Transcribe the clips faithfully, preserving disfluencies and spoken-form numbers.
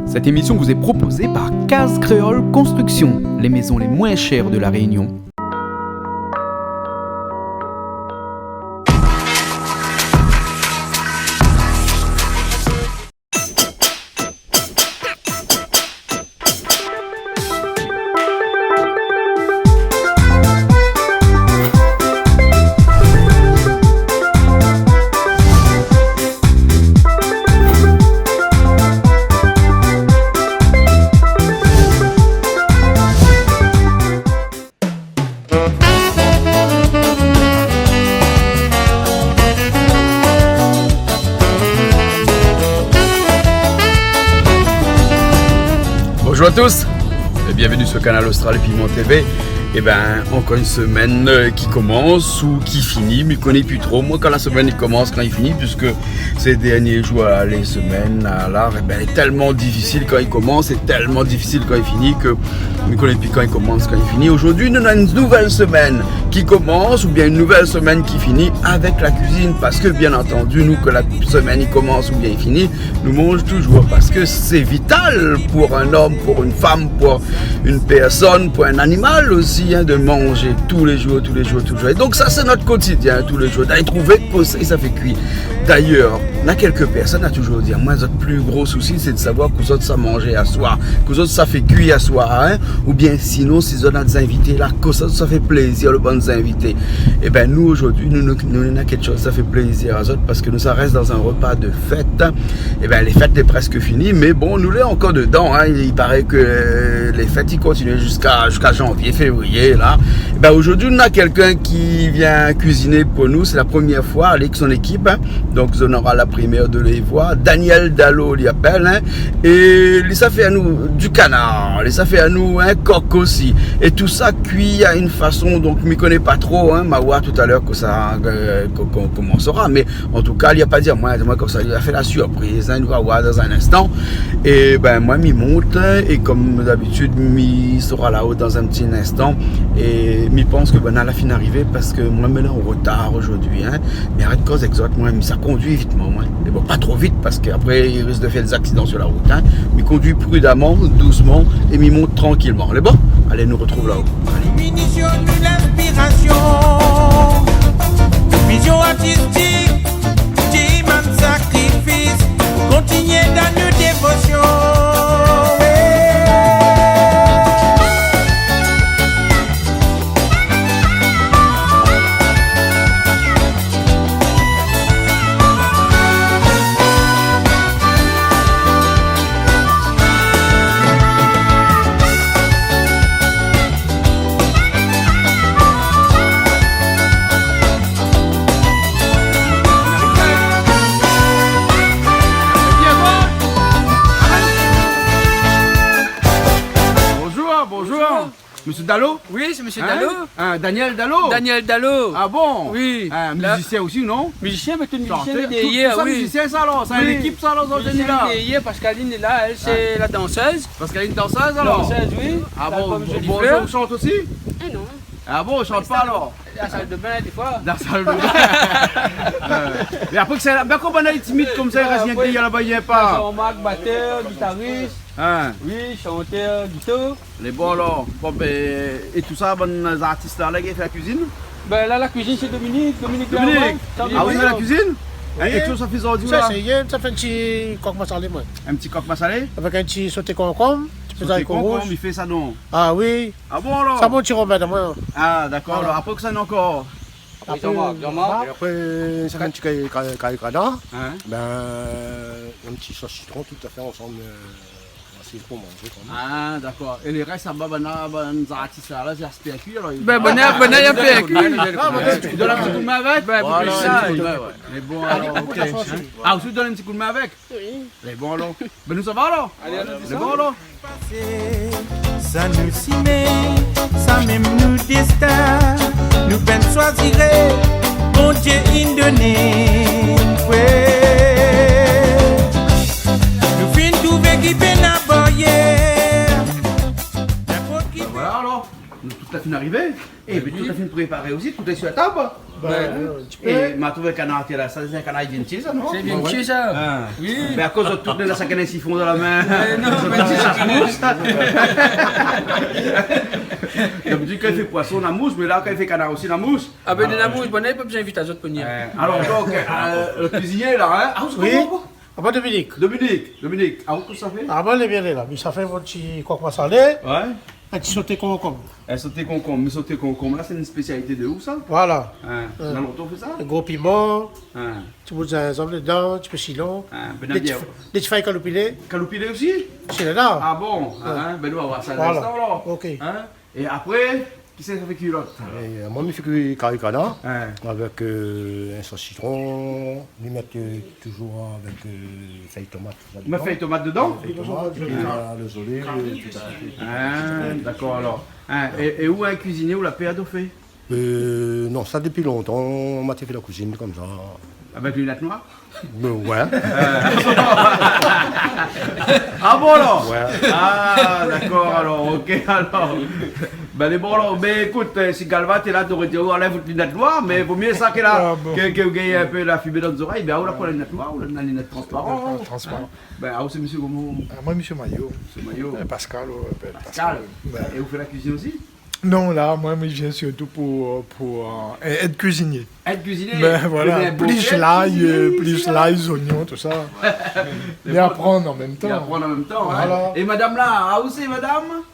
Cette émission vous est proposée par Case Créole Construction, les maisons les moins chères de La Réunion. Bonjour à tous et bienvenue sur Kanal Austral Piment T V. Eh ben, encore une semaine, euh, qui commence ou qui finit, mi koné pi tro, moin, kan la semèn i komans, kan i fini, puisque ces derniers jours, la semèn, la, la, eh ben, lé tèlman difisil kan i komans, lé tèlman difisil kan i fini ke mi koné pi kan i komans, kan i fini. Aujourd'hui, nou néna une nouvelle semaine qui commence ou bien une nouvelle semaine qui finit avec la cuisine, parce que, bien entendu, nou, ke la semèn i komans ou bien i fini, nou manz toujours, parce que c'est vital pour un homme, pour une femme, pour une personne, pour un animal aussi, hein, de manger tous les jours, tous les jours, tous les jours. Et donc ça, c'est notre quotidien, tous les jours, d'aller trouver kosa sa fé kui. D'ailleurs, na quelques personnes la toujours di amoin, zot plus gros souci, c'est de savoir kosa zot sa manzé aswar, kosa zot sa fé kui aswar, hein, ou bien sinon, si zot néna des invités la, kosa zot sa fé plézir lé bann zinvité. Eh ben, nou, aujourd'hui, nou, nou, nou néna kékshoz sa fé plézir azot, parce que nou sa rès dans un repas de fête. Eh ben, les fêtes lé presque fini, mais bon, nou lé ankor dedan, hein. Il paraît que, euh, les fêtes i kontinié jusqu'à, jusqu'à janvier, février, là. Eh ben, aujourd'hui, nou néna quelqu'un qui vient cuisiner pour nous. C'est la première fois, avec son équipe, hein. Donc, zot nora la primeur de les voir. Daniel Dalo, li apèl, hein. É li sa fé anou du canard, li sa fé anou in kok osi. É tout sa kui a une façon, donc, mi koné pa tro, hein. Ma oir tout à l'heure kosa, euh, ko-, ko-, koman i sera, mais en tout cas, li la pa di amoin, di amoin konmsa, li la fé la surprise, hein, nou va voir dans un instant. É ben, moin, mi mont, é comme d'habitude, mi sera là-haut dans un petit instant. É mi pans ke banna la fine arivé, parce que moin, mi lé en retard aujourd'hui, hein. Mi arèt koz èk zot, moin, mi sa kondui vitman, moin. Mé bon, pa tro vit, parce que après, i risk de fé des accidents sur la route, hein. Mi kondui prudemment, doucement, é mi mont tranquillement. Lé bon ? Allez, nou retrouv là-haut. Alé. Finision de l'inspiration, vision artistique, team and sacrifice, continuer dans nos dévotions. Bonjour, bonjour. Bonjour. Monsieur Dalo ? Oui, c'est monsieur Dalo. Hein ? Daniel Dalo ? Daniel Dalo. Ah bon ? Oui. Musicien aussi, non ? Musicien, mé tout musicien, tout sa, oui. Tout sa, mizisien sa, alor ? Sé in ékip sa, alor, zot lé la ? Musicien, Pascaline lé la, èl, sé la dansèz. Pascaline, dansèz, alor ? Dansèz, oui. Ah bon, bonjour, ou shant osi ? Eh non. Ah bon, ou shant pa, alor ? La sal de bin, défoi. La sal de bin. Mé apré, sé la, bin, koman banna lé timid konmsa, i rès rienk dèrièr laba, i vien pa. Jean-Marc, batteur, guitariste. Hein. Oui, chanteur, guitare. Lé bon, alor. Bon, bin, é tout sa, bann zartis la, la, i fé la kuizine ? Bin, la, la kuizine, sé Dominique, Dominique Darwin. Dominique. Ah oui, i fé la kuizine ? Oui. É tout sa fé zordi la ? Sa, sé yèr, sa fé in ti kok masalé, moin. In ti kok masalé ? Avèk in ti soté konkonm, ti pé zariko rouz. Soté konkonm, i fé sa, non ? Ah oui. Ah bon, alor ? Sa, mon ti romèd amoin. Ah, dakor, alor. Voilà. Apré, kosa néna ankor ? Apré, Jean-Marc, Jean-Marc. É apré, sa fé in ti kari, kari, kari kanar. Hein ? Bin, in ti sos sitron, tout sa fé ansanm, euh, Sé pou manzé, kan mèm. Ah, dakor. É lé rès, sa, banna, bann zartis la, la, sé aspèr kui, alor. Bin, banna, banna, i fé kui. Ah, bin, ou done in ti koudmin avèk ? Voilà, in ti koudmin, ouais. Mé bon, alor, OK. Ah, ou done in ti koudmin avèk ? Oui. Mé bon, alor. Bin, nou sava, alor. Alé, alon. Mé bon, alor. Sa nou simé, sa mèm nou dèstin. Nou pèn swaziré, Bondié in doné. Ouais. Nou fine trouvé ki pé na baryèr. Ninport ki... Bin voilà, alor. Nou tout la Fine arivé. É bin, tout la fine préparé osi, tout lé si la tab. Bin, in ti pé. É ma trouv kanar atèr la, sa sé in kanar i vien tié sa, non ? Sé bien tié sa. Oui. Bin, akoz zot tout néna sa kanar sifon dan la min. Non, mé sa mous. D'abitid kan i fé poison, na mous, mé la, kan i fé kanar osi, na mous. A bin, na mous, bon, na pa bezoin invit azot pou vnir. Alor, donk, lo kuizinié la, in ? A, ou sé koman ? A, moin Dominique. Dominique, Dominique, a, ou kosa ou fé ? A, moin lé bien la. Mi sa fé mon ti kok masalé. In ti soté konkonm. In soté konkonm. Mé soté konkonm la, sé in spésialité de ou sa ? Voilà. Na lontan ou fé sa ? Gro piman, ti bout zinzanm dedan, ti pé sitron. Dé ti fèy kaloupilé. Kaloupilé osi ? Sé la. A bon ? Bin, nou va oir sa dan in instan alor. OK. É apré, kisa i fé kui lot ? É moin mi fé kui kari kanar avèk in sos sitron, mi mèt touzour avèk fèy tomat. Ou mèt fèy tomat dedan ? Fèy tomat, épi lo zoliv, tousa. A, dakor alor. É ou in kuizinié ou la pèr de fé ? Non, sa dopi lontan ma té fé la kuizine konmsa. Avèk linèt noir ? Bin ouais. A bon alor ? Ouais. A, dakor alor, OK alor. Bin, lé bon alor. Mé ékout, si Galva té la, té noré di, alé fout linèt noir, mé vo mié sa ke la, ke, ke ou gingn in pé la fimé dan zorèy, bin, ou la pran linèt noir, ou la linèt transparan. Transparan. Bin, a, ou sé mésyé koman ? A, moin, mésyé Maillot. Mésyé Maillot. Pascal, ou apèl Pascal. Pascal. É ou fé la kuizine osi ? Non, la, moin, mi vien sirtou pou, pou èd kuizinié. Èd kuizinié ? Bin voilà, plis lay, plis lay, zoignon, tousa. Mé aprann an mèm tan. Aprann an mèm tan, in. Voilà. É madam la, a, ou sé madam ?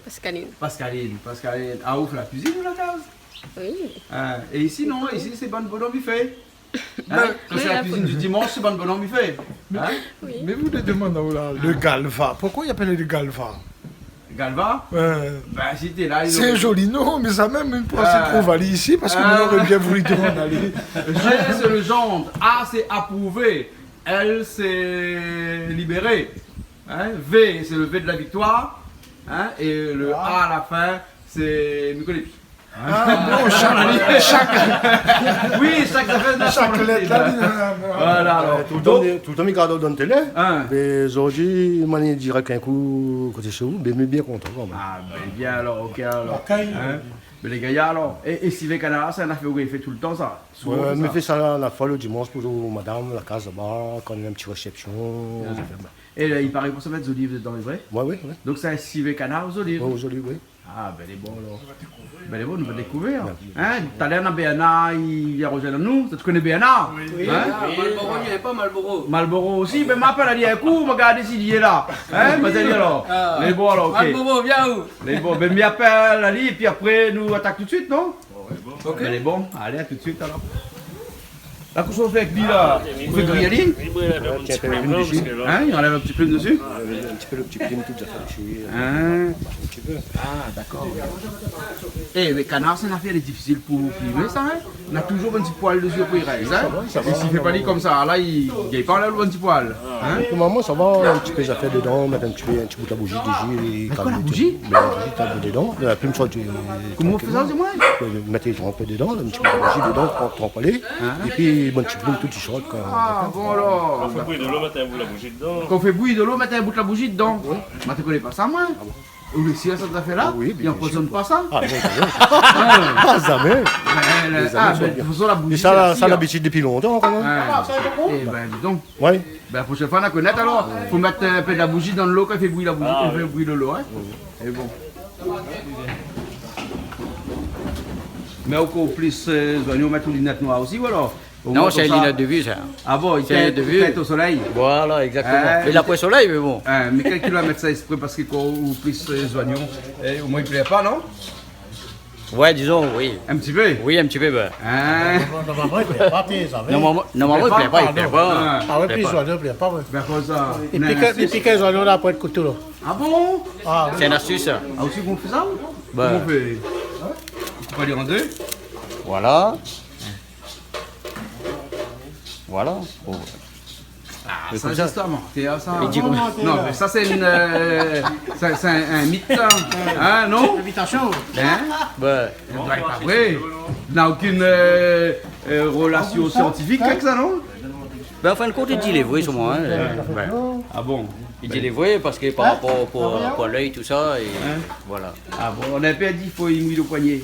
Pascaline. Pascaline, Pascaline. A, ou fé la kuizine ou la kaz ? Oui. É isi, non, isi sé bann bonom i fé. Kan sé la kuizine du dimansh, sé bann bonom i fé. Oui. Mé mi vé domann aou la, lo galva. Poukoi i apèl lo galva ? Galva ? Bin, si té la, sé in zoli non, mé sa mèm, mi pans trouv ali isi, parske mi noré bien voulu domann ali. G, sé lo gendre. A, sé aprouvé. L, sé libéré. V, sé lo V de la viktoir. É lo A a la fin, sé, mi koné pi. A bon, shak, shak. Oui, shak zafèr na son lèt la. Voilà alor. Toultan mi gard aou dan télé. Mé zordi moin lé dirèk in kou koté shé ou, bin mi lé bien kontan kanmèm. A bin, bien alor, OK alor. Bin lé gayar alor. É sivé kanar la, sé in nafèr ou fé toultan sa ? Souvan ou fé sa ? Mi fé sa la foi lo dimansh pou madam, la kaz laba, kan néna in ti résépsion. É i paré ou sa mèt zoliv dedan, lé vré ? Ouais, oui, oui. Donk sé in sivé kanar o zoliv. Ouais, o zoliv, oui. A bin, lé bon alor. Bin, lé bon, nou va dékouvèr. Talèr na Bernard i vien rozoinn anou. Zot i koné Bernard ? Oui. Malboro, li lé pa Malboro. Malboro osi, bin ma apèl ali in kou, ma gard si li lé la. Lé bon alor, OK. Malboro, vien ou ? Lé bon, bin mi apèl ali, épi apré nou atak tout suit, non ? OK. Bin, lé bon, alé, a tout suit alor. La, kosa ou fé avèk li la ? Ou fé gri ali ? Oui, oui, la, in ti pé dsi. I anlèv in ti pé dsi. In ti pé lo ti plim, tout zafèr dsi. A, dakor. É mé kanar sé in nafèr lé difisil pou plié sa, in ? Na touzour in ti poil dsi pou i rès, in ? É si i fé pa li konmsa la, i gingn pa anlèv lo ti poil, in ? Normalman sa va, in ti pé zafèr dedan, mèt in ti pé, in ti bout la bouzi dsi. Mé koi, la bouzi ? Bin, la bouzi, ta bout dedan. La plim sort di... Koman ou fé sa, di amoin ? Mèt in pé dedan, in ti pé la bouzi dedan, tranp, tranp ali. Épi bann ti plim tout i sort, koi. A bon alor. Kan ou fé bouyi dolo, mèt in bout la bouzi dedan. Kan ou fé bouyi dolo, mèt in bout la bouzi dedan. Oui. Moin té koné pa sa, moin. A bon ? Ou lé sir sa zafèr la ? Oui, bien sir. I anpoizone pa sa ? A non, non. A, zamé. Zamé. Bin, de tout fason, la bouzi, sa la, sa labitid dopi lontan kanmèm. É bin, di donk. Oui. Bin, la proshèn foi, nou va konèt alor. Fo mèt in pé la bouzi dan lo, kan i fé bouyi la bouzi, i fé bouyi dolo, in. É bon. Mé ankor plis zoignon, mèt in linèt noir osi, ou alor ? Non, sé in linèt de vi sa. A bon, i tint o solèy. Voilà, égzaktoman. Mé la poin solèy, mé bon. Mé kèl ki la mèt sa ésprè, parske kan ou plis zoignon, omoin i plèr pa, non ? Ouais, dizon, oui. In ti pé ? Oui, in ti pé, bin. Normalman i plèr pa, té, sa va. Normalman i plèr pa, i plèr pa. A ouais, plis zoignon i plèr pa, ouais. Bin, konmsa. Épi kan, épi kan zoignon la, apré lo kouto la. A bon ? Sé in astis sa. A, osi bon ke sa, ou ? Koman ou fé ? Ou koup ali an dé ? Voilà. Voilà. Bon. A, sa, zistoman, té, sa. Non, mé sa sé in, sé, sé in mit sa. In, non ? Invitasion. In ? Bin. Sé pa vré. Na okin relasion siantifik avèk sa, non ? Ben, an fin de kont, li di lé vré, solman, in. Ouais. Ah bon ? Li di lé vré parske par rapor pou, pou lèy, tousa, é voilà. Ah bon, ou la pèrd, i fo i mouy lo poigné.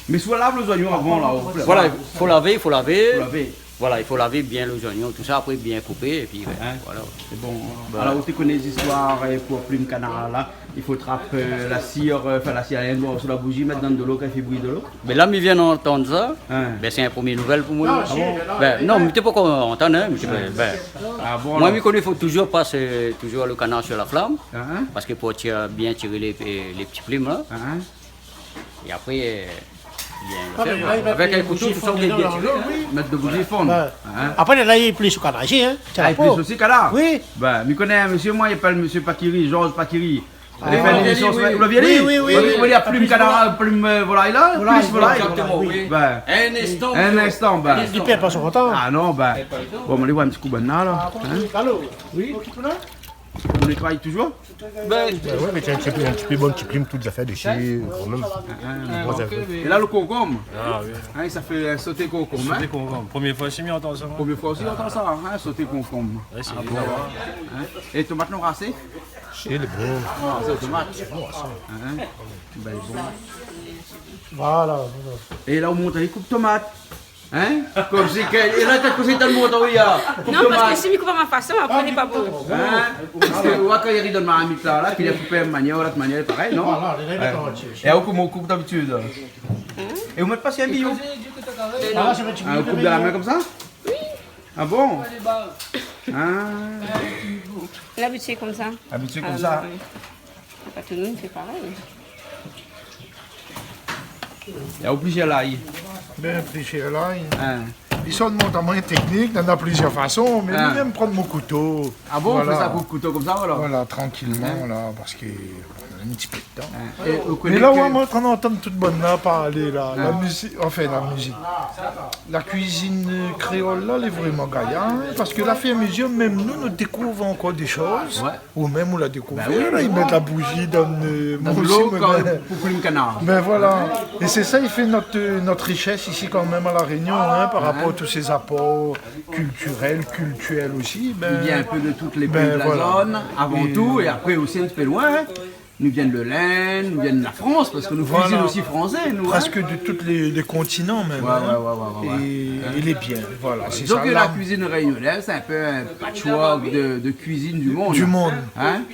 Mé si ou lav lé zoignon avan, la, ou... Voilà, i fo lavé, i fo lavé. Fo lavé. Voilà, i fo lavé bien lé zoignon, tousa, apré bien koupé, épi, ouais, voilà. Sé bon. Alor, ou té koné zistoir, euh, pou plim kanar la, i fo trap, euh, la sir, euh, anfin, la sir, in bor sou la bouzi, mèt dan dolo, kan i fé bouyi dolo. Mé la, mi vien antann sa. Hein. Ben, sé in promié nouvèl pou moin. Ah bon ? Ben, non, mi té pankor antann, in, mi té pa, ben, ah bon, moin, alor, mi koné, fo touzour pas, euh, touzour lo kanar sur la flam, parske pou tir, bien tir lé, lé ti plim la. Hein. É apré, euh, bien fé, avèk in kouto, tousa, bien tiré, in. Mèt de bouzi fonn. Hein. Apré, la, li plis sou kanar isi, in. Ah, li plis osi kanar ? Oui. Ben, mi koné in mésyé, moin, i apèl mésyé Pakiri, Georges Pakiri. Ah. Li fé in émisyon, oui, oui. Ou la vi ali ? Oui, oui, oui. Ou la vi koman li plim kanar, plim, euh, volay la, plis volay. Exactement, oui. Ben, in instan, ben. Li pèrd pa son tan. Ah non, ben. Bon, alé voir in ti kou bann la, la. Hein ? Allô ? Oui. Ou nétoiy touzour ? Ben, ouais, mèt in ti pé, in ti pé bann ti plim, tout zafèr dési, kan mèm. Ah, bon, zafèr. É la, lo konkonm. Ah oui. Hein, sa fé, euh, soté konkonm, hein ? Soté konkonm. Promié foi osi mi antann sa, moin. Promié foi osi mi antann sa, hein, soté konkonm. Ouais, sé... Ah bon. Hein ? É tomat, non, rasé ? Sé lé bon. Ah, sé tomat. Bon, sa. Hein ? Ben, bon. Voilà, voilà. É la, ou mont ali koup tomat. Hein ? Konmsi ke, é la, ou koné, ou mont, oui, a koup tomat. Non, parske si mi koup a ma fason, apré, lé pa bon. Hein ? Parske, ou oi, kan i ariv dan marmit la, la, ki la koup in manièr, lot manièr, parèy, non ? Voilà, lé... Ouais. É ou, koman ou koup dabitid ? É ou mèt pa si in biyo ? Ah, ou koup dan la min konmsa ? Ah bon ? Ah. Labitid konmsa. Labitid konmsa. Ah, non, oui. Pa tout moun i fé parèy. Ou la oblizé lay. Ben, oblizé lay. Hein. Li sort mont amoin teknik, néna plizièr fason, mé mi yèm prann mon kouto. Ah bon, ou fé sa kout kouto konmsa, voilà. Voilà, trankilman, la, parske in ti pé d'tan. Hein. É ou koné... Mé la, ke moin, kan ou antann tout bann la parlé, la, la mizik, anfin, la mizik, la kuizine kréol la, lé vréman gayar, hein, parske la fé a mezir, mèm nou, nou dékouv ankor dé shoz. Ouais. Ou mèm, ou la dékouvèr, ben oui, la, i mèt la bouzi dan, euh, dan dolo, moin osi, kan, moin, pou plim kanar. Ben voilà. É sé sa i fé nout, euh, nout richès isi kan mèm a La Rényon, hein, par rapor a tout sé apor kiltirèl, kiltirèl osi, ben, i vien in pé de tout lé péi de la zone, avan tou, é apré osi in ti pé loin, hein. Nou vien de l'Inde, nou vien de la Frans, parske nou kuizine osi fransé, nou, hein. Voilà. Prèsk de tout lé, lé kontinan mèm, hein. Ouais, ouais, ouais. É, é lé bien, voilà, sé sa. Disons que la cuisine réunionnaise, c'est un peu un patchwork de, de cuisine du monde. Du monde. Hein ?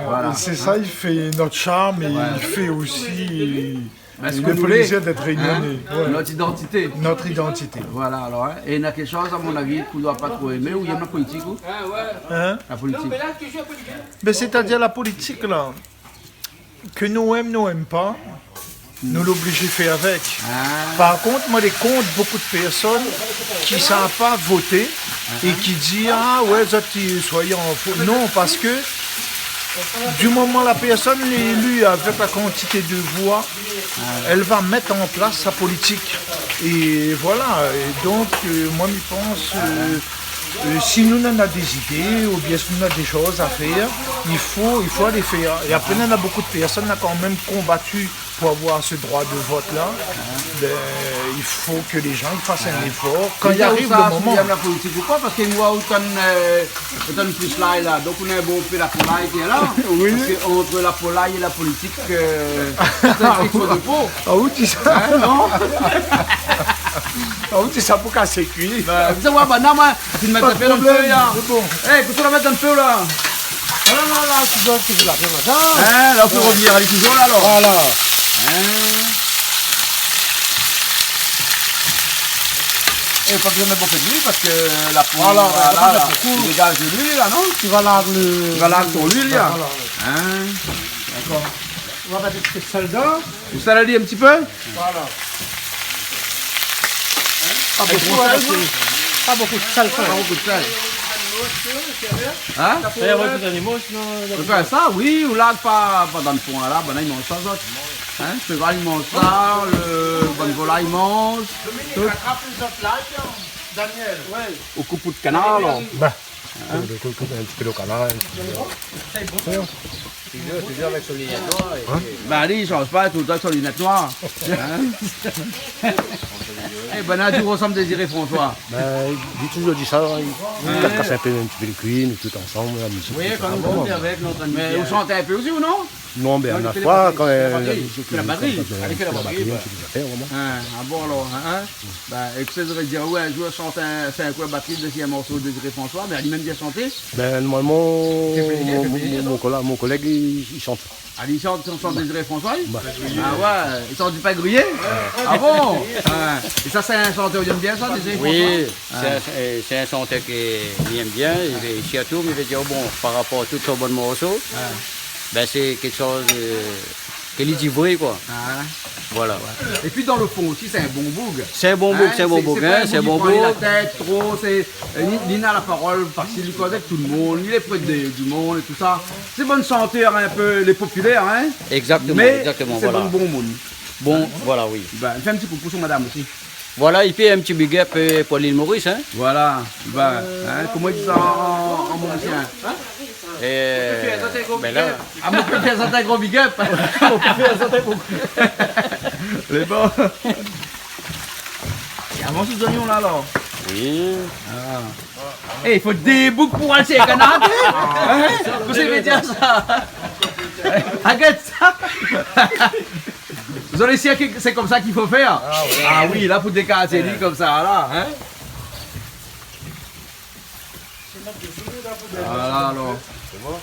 Voilà. Mé sé sa i fé nout sharm é i fé osi le plézir d'èt rényoné. Hein ? Ouais. Nout idantité. Nout idantité. Voilà, alor, hein. É néna kékshoz, a mon avi, k'ou doi pa tro èmé, ou yèm la politik, ou ? Hein ? La politik. Ben, sétadir la politik, la, ke nou èm, nou èm pa, nou lé oblizé fé avèk. Ah. Par kont, moin lé kont bonpé de pèrsone ki sa pa voté é ki di, ah ouais, zot i soi an fo. Non, parske di moman la pèrsone lé éli avèk la kantité de voi, èl va mèt an plas sa politik. É voilà, é donk, euh, moin, mi pans, euh, Euh, si nou néna dé zidé, oubien si nou néna dé shoz a fèr, i fo, i fo alé fèr. É apré, néna bonpé de pèrsone la kan mèm konbati pou avoir se droi de vot la. Ben, i fo ke lé jan i fas in éfor. Kan i ariv le moman. Mé ou sa, si ou yèm la politik ou pa, parske moin, ou tann, euh, ou tann plis lay la, donk ou néna in bon pé la polay ki lé la. Oui. Parske ant la polay é la politik, euh, sé in kékshoz de po. Ah, ou di sa ? Hein, non ? Ah, ou di sa pou kasé kui. Ben, ou sa oi, ben, non, moin, Fine mèt sa fé dan lo fé, la. Pa de problèm, sé bon. Eh, kosa ou la mèt dan lo fé, la ? Ah, la, la, la, ou doi fé la fé, madam. Hein, la, ou pé rovnir ali touzour, la, alor. Voilà. Hein. É, pa bezoin mèt bonpé d'luil, parske la po, voilà, la, la, i dégaz de luil, la, non ? I va larg le, i va larg son luil, la. Voilà. Hein ? Dakor. Ou va mèt in ti pé d'sèl dedan. Ou sèl ali in ti pé ? Voilà. Pa bonpé, hein, sé pa bonpé d'sèl fin. Pa bonpé d'sèl. Hein ? Fé, ouais, tout zanimo, sinon, ou fé sa, oui, ou larg pa, pa dan lo fon, la, banna i manz sa, zot. Hein ? Sheval i manz sa, le, bann volay i manz, tout. Daniel. Ouais. Ou koup out kanar, alor. Bah. Hein ? Koup, koup, koup in ti pé lo kanar, in ti pé. Touzour, touzour avèk son linèt noir, é... Hein ? Bah, li, i sanz pa, toultan avèk son linèt noir. Hein ? Eh, banna di ou rosanm Désiré François. Bin, li la touzour di sa, li kas in pé, in ti pé lo kui, nou tout ansanm, la mizik, et cetera. Mé ou shant in pé osi, ou non ? Non, bin, la foi, kan, la batri. Li fé la batri, bin. Li fé la batri, in ti pé zafèr, vréman. Ah bon, alor, hein, hein ? Bin, ékout, sa, mi vé dir, ouais, in zour, shant in, fé in kou la batri dési in morso Désiré François, mé li mèm bien shanté. Bin, normalman, mon, mon, mon kolèg, li, li shant. Ah, li shant, shant Désiré François, li ? Ah ouais, li shant du pain gruyé ? Ah bon ? Ah. É sa, sé in shantèr ou yèm bien sa, Désiré François ? Oui, sé in, sé, sé in shantèr ke mi yèm bien, é sirtou, mi vé dir, bon, par rapor a tout son bann morso, bin, sé kékshoz, euh, ke li di vré, koi. Ah. Voilà. Épi dan lo fon osi, sé in bon boug. Sé in bon boug, sé in bon boug, hein, sé in bon boug. Li pran la tèt tro, sé, euh, li, li na la parol fasil, li koz avèk tout lo moun, li lé pré de, du moun é tousa. Sé bann shantèr in pé, lé popilèr, hein. Exactement, exactement, voilà. Mé sé bann bon moun. Bon, voilà, oui. Bin, fé in ti koukou son madam osi. Voilà, épi in ti big up, euh, pou l'île Maurice, hein. Voilà, bin, hein, koman i di sa an, an, an morisien ? Eh, bin la. Ah, mi pé fé sa, in gro big up. Mi pé fé sa, in gro. Lé bon. É avan, sé zoignon la, alor. Oui. Ah. Eh, i fo dé boug pou alé shé kanar, hein ? Kosa i vé dir sa ? Arèt sa. Zot lé sir ke sé konmsa k'i fo fèr ? Ah oui. Ah oui, la, pou dékartié li konmsa, la, hein ? Voilà, alor. Sé bon ?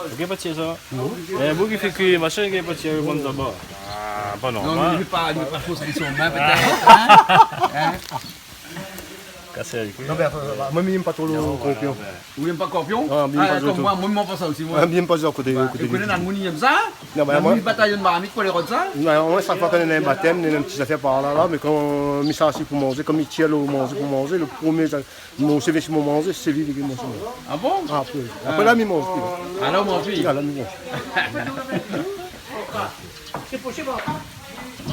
Ou gingn pa tir sa ? Non. Eh, boug i fé kui, machin, i gingn pa tir lo bann daba. Ah, pa normal. Non, li vé pa, li vé pa fors son min, pétèt, hein ? Hein ? Kasé avèk li. Non, mé, euh, moin, mi yèm pa tro lo korpion. Ou yèm pa korpion ? Non, mi yèm pa tro. Ah, konm moin, moin, mi yèm pa sa osi, moin. Bin, mi yèm pa sa koté, koté. Ou koné, na moun i yèm sa, hein ? Non, mé na moun i batay in marmit pou alé rod sa. Non, moin, shak foi ke néna in batèm, néna in ti zafèr par la, la, mé kan mi sa asi pou manzé, kan mi tir lo manzé pou manzé, lo promié, sa, mon, sé, sé mon manzé, sé li ki manz. Ah bon ? Apré, apré la, mi manz pi. Ah, la, ou manz pi ? Ah, la, mi manz.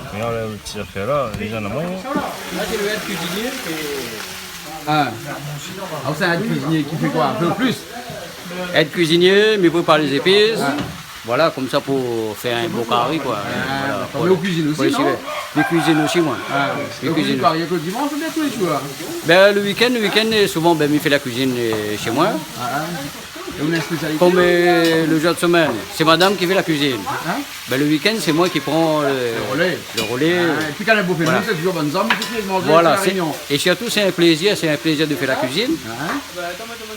Regard le ti zafèr la, lé jan la moin. La, sé lo èd kuizinié, sé... Ah. Ah, sé in èd kuizinié ki fé koi ? In pé plis ? Èd kuizinié, mi prépar lé zépis. Ah. Voilà, konmsa pou fé in bon kari, koi. Ah, voilà, dakor. Mé ou kuizine osi, non ? Mi kuizine osi, moin. Ah. Mi kuizine. Ou kuizine koi, rienk lo dimansh oubien tou lé zour ? Bin, lo week-end, lo week-end, euh, souvan, bin, mi fé la kuizine, euh, shé moin. Ah, ah. É ou néna in spésialité ? Konm, euh, lo zour de semèn, sé madam ki fé la kuizine. Hein ? Bin, lo week-end, sé moin ki pran, euh, lo rolé. Lo rolé. Ah, épi kan lé bof, voilà, sé touzour bann zom ki fé manzé, voilà, sé la réinion. É sirtou, sé in plézir, sé in plézir de fé la kuizine. Hein ?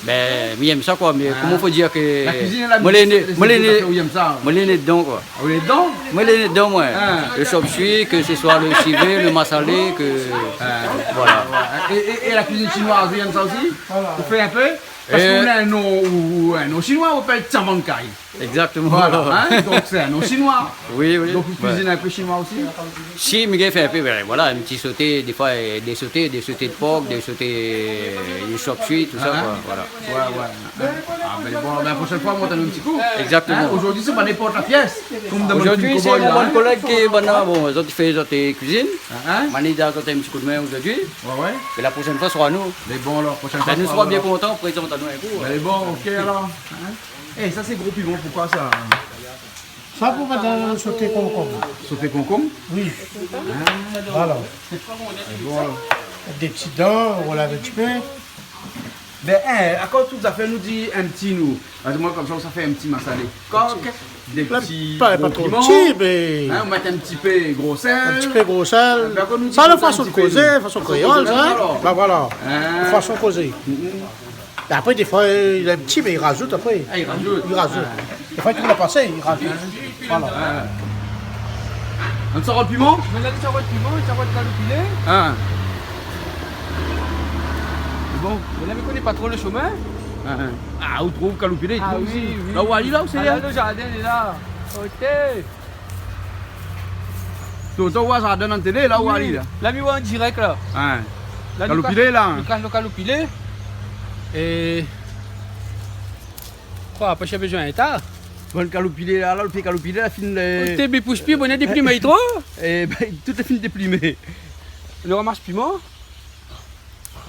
Bin, mi yèm sa, koi, mé koman fo dir ke... La kuizine, la mizik, sé, sé tout zafèr ou yèm sa. Moin lé né, moin lé né dedan, koi. Ah, ou lé né dedan ? Moin lé né dedan, moin. Hein. Lo shop suey, ke se soi lo sivé, lo masalé, ke... Hein. Voilà. É, é, é la kuizine shinoiz, ou yèm sa osi ? Ou fé in pé ? Parske ou na in non, ou, ou in non shinoi, ou apèl Tiamankai. Exactement. Voilà, hein, donk sé in non shinoi. Oui, oui. Donk ou kuizine in pé shinoi osi ? Si, mi gingn fé in pé, bin, voilà, in ti soté, défoi, euh, dé soté, dé soté de por, dé soté, euh, de shop suey, tousa, koi, voilà. Ouais, ouais. Ah, bin, bon, bin, proshèn foi, mont anou in ti kou. Exactement. Hein, zordi, sé pa ninport la piès. Konm dan... Zordi, sé mon bann kolèg ki, banna, bon, zot i fé, zot i kuizine. Hein ? Mani, zot i done in ti kou d'min zordi. Ouais, ouais. É la proshèn foi, sra anou. Mé bon, alor, proshèn foi, nou sra bien kontan, prézant anou in kou. Mé bon, OK, alor. Hein ? Eh, sa, sé gro piman, poukoi sa ? Sa pou mèt dan soté konkonm. Soté konkonm ? Oui. Ah. Voilà. Mé bon, alor. Dé ti dan, ou lav in ti pé. Bin, hein, akoz tout zafèr nou di in ti, nou. Atann, moin, konmsa, sa fé in ti masalé kok, dé ti gro piman. Pa, pa tro ti, mé... Hein, ou mèt in ti pé gro sèl. In ti pé gro sèl. Bin, akoz nou di sa, konmsa, fason de kozé, fason kréol, sa, hein. Fason kozé, alor. Hein. Fason kozé. Mm, mm. Apré, défoi, euh, li lé pti, mé li razout apré. Ah, li razout. Li razout. Ah. Défoi, li tourn la pasé, li razout. Voilà. Ah. In ti sort piman ? Mé la, in ti sort piman, in ti sort kaloupilé. Ah. Bon. Mé la, mi koné pa tro lo shomin. Ah, ah. Ah, ou trouv kaloupilé, ou trouv isi. Ah oui, oui. La ou alé la, ou sé la ? Ah, la, lo zardin lé la. OK. Tonton, ou la zardin an télé, la, ou alé la ? La, mi oi an dirèk, la. Hein. La, nou kas, kaloupilé, la, hein. Nou kas lo kaloupilé. É koi, apré, si bézoin, ta. Bon, kaloupilé, la, la, lo pié kaloupilé, la, fine, euh... Té, mi pous pi, bon, néna dé plim tro. Eh bin, tout lé fine déplimé. Nou ramas piman.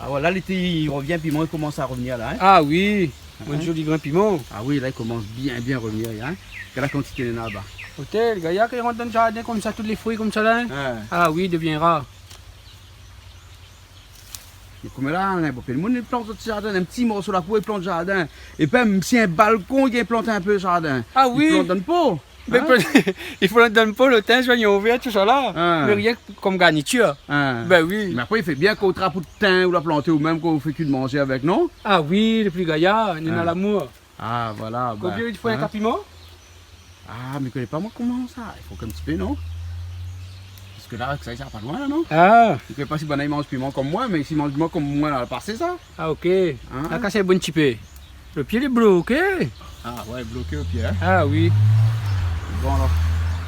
Ah, voilà, lété, li revien, piman, li komans a revnir, la, hein. Ah oui. Hein ? Bon, zoli grin piman. Ah oui, la, li komans bien, bien revnir, hein. Gard la kantité néna laba. Oté, gayar, kan i rant dan zardin konmsa, tout lé frui konmsa la, in ? Ah oui, i devien rar. Mé koméla, néna bonpé d'moun i plant zot zardin, in ti morso la kour, i plant zardin. É mèm si in balkon, i plant in pé zardin. Ah oui. I plant dan po. Mé i fo, i fo dan po, lo tin, zoignon vèr, tousala. Mé rienk konm garnitir. Bin oui. Mé apré, i fé bien kan ou trap out tin, ou la planté, ou mèm kan ou fé kui manzé avèk, non ? Ah oui, lé pli gayar, néna lamour. Ah, voilà. Konbien i fo in kap piman ? Ah, mé mi koné pa, moin, koman sa. I fo in ti pé, non ? Parske la, sa, sa pa loin, la, non ? Ah. Mi koné pa si banna i manz piman konm moin, mé si i manz piman konm moin, la, pasé sa. Ah, OK. La kas in bon ti pé. Lo pié lé bloké. Ah ouais, bloké o pié, in ? Ah oui. Bon, alor.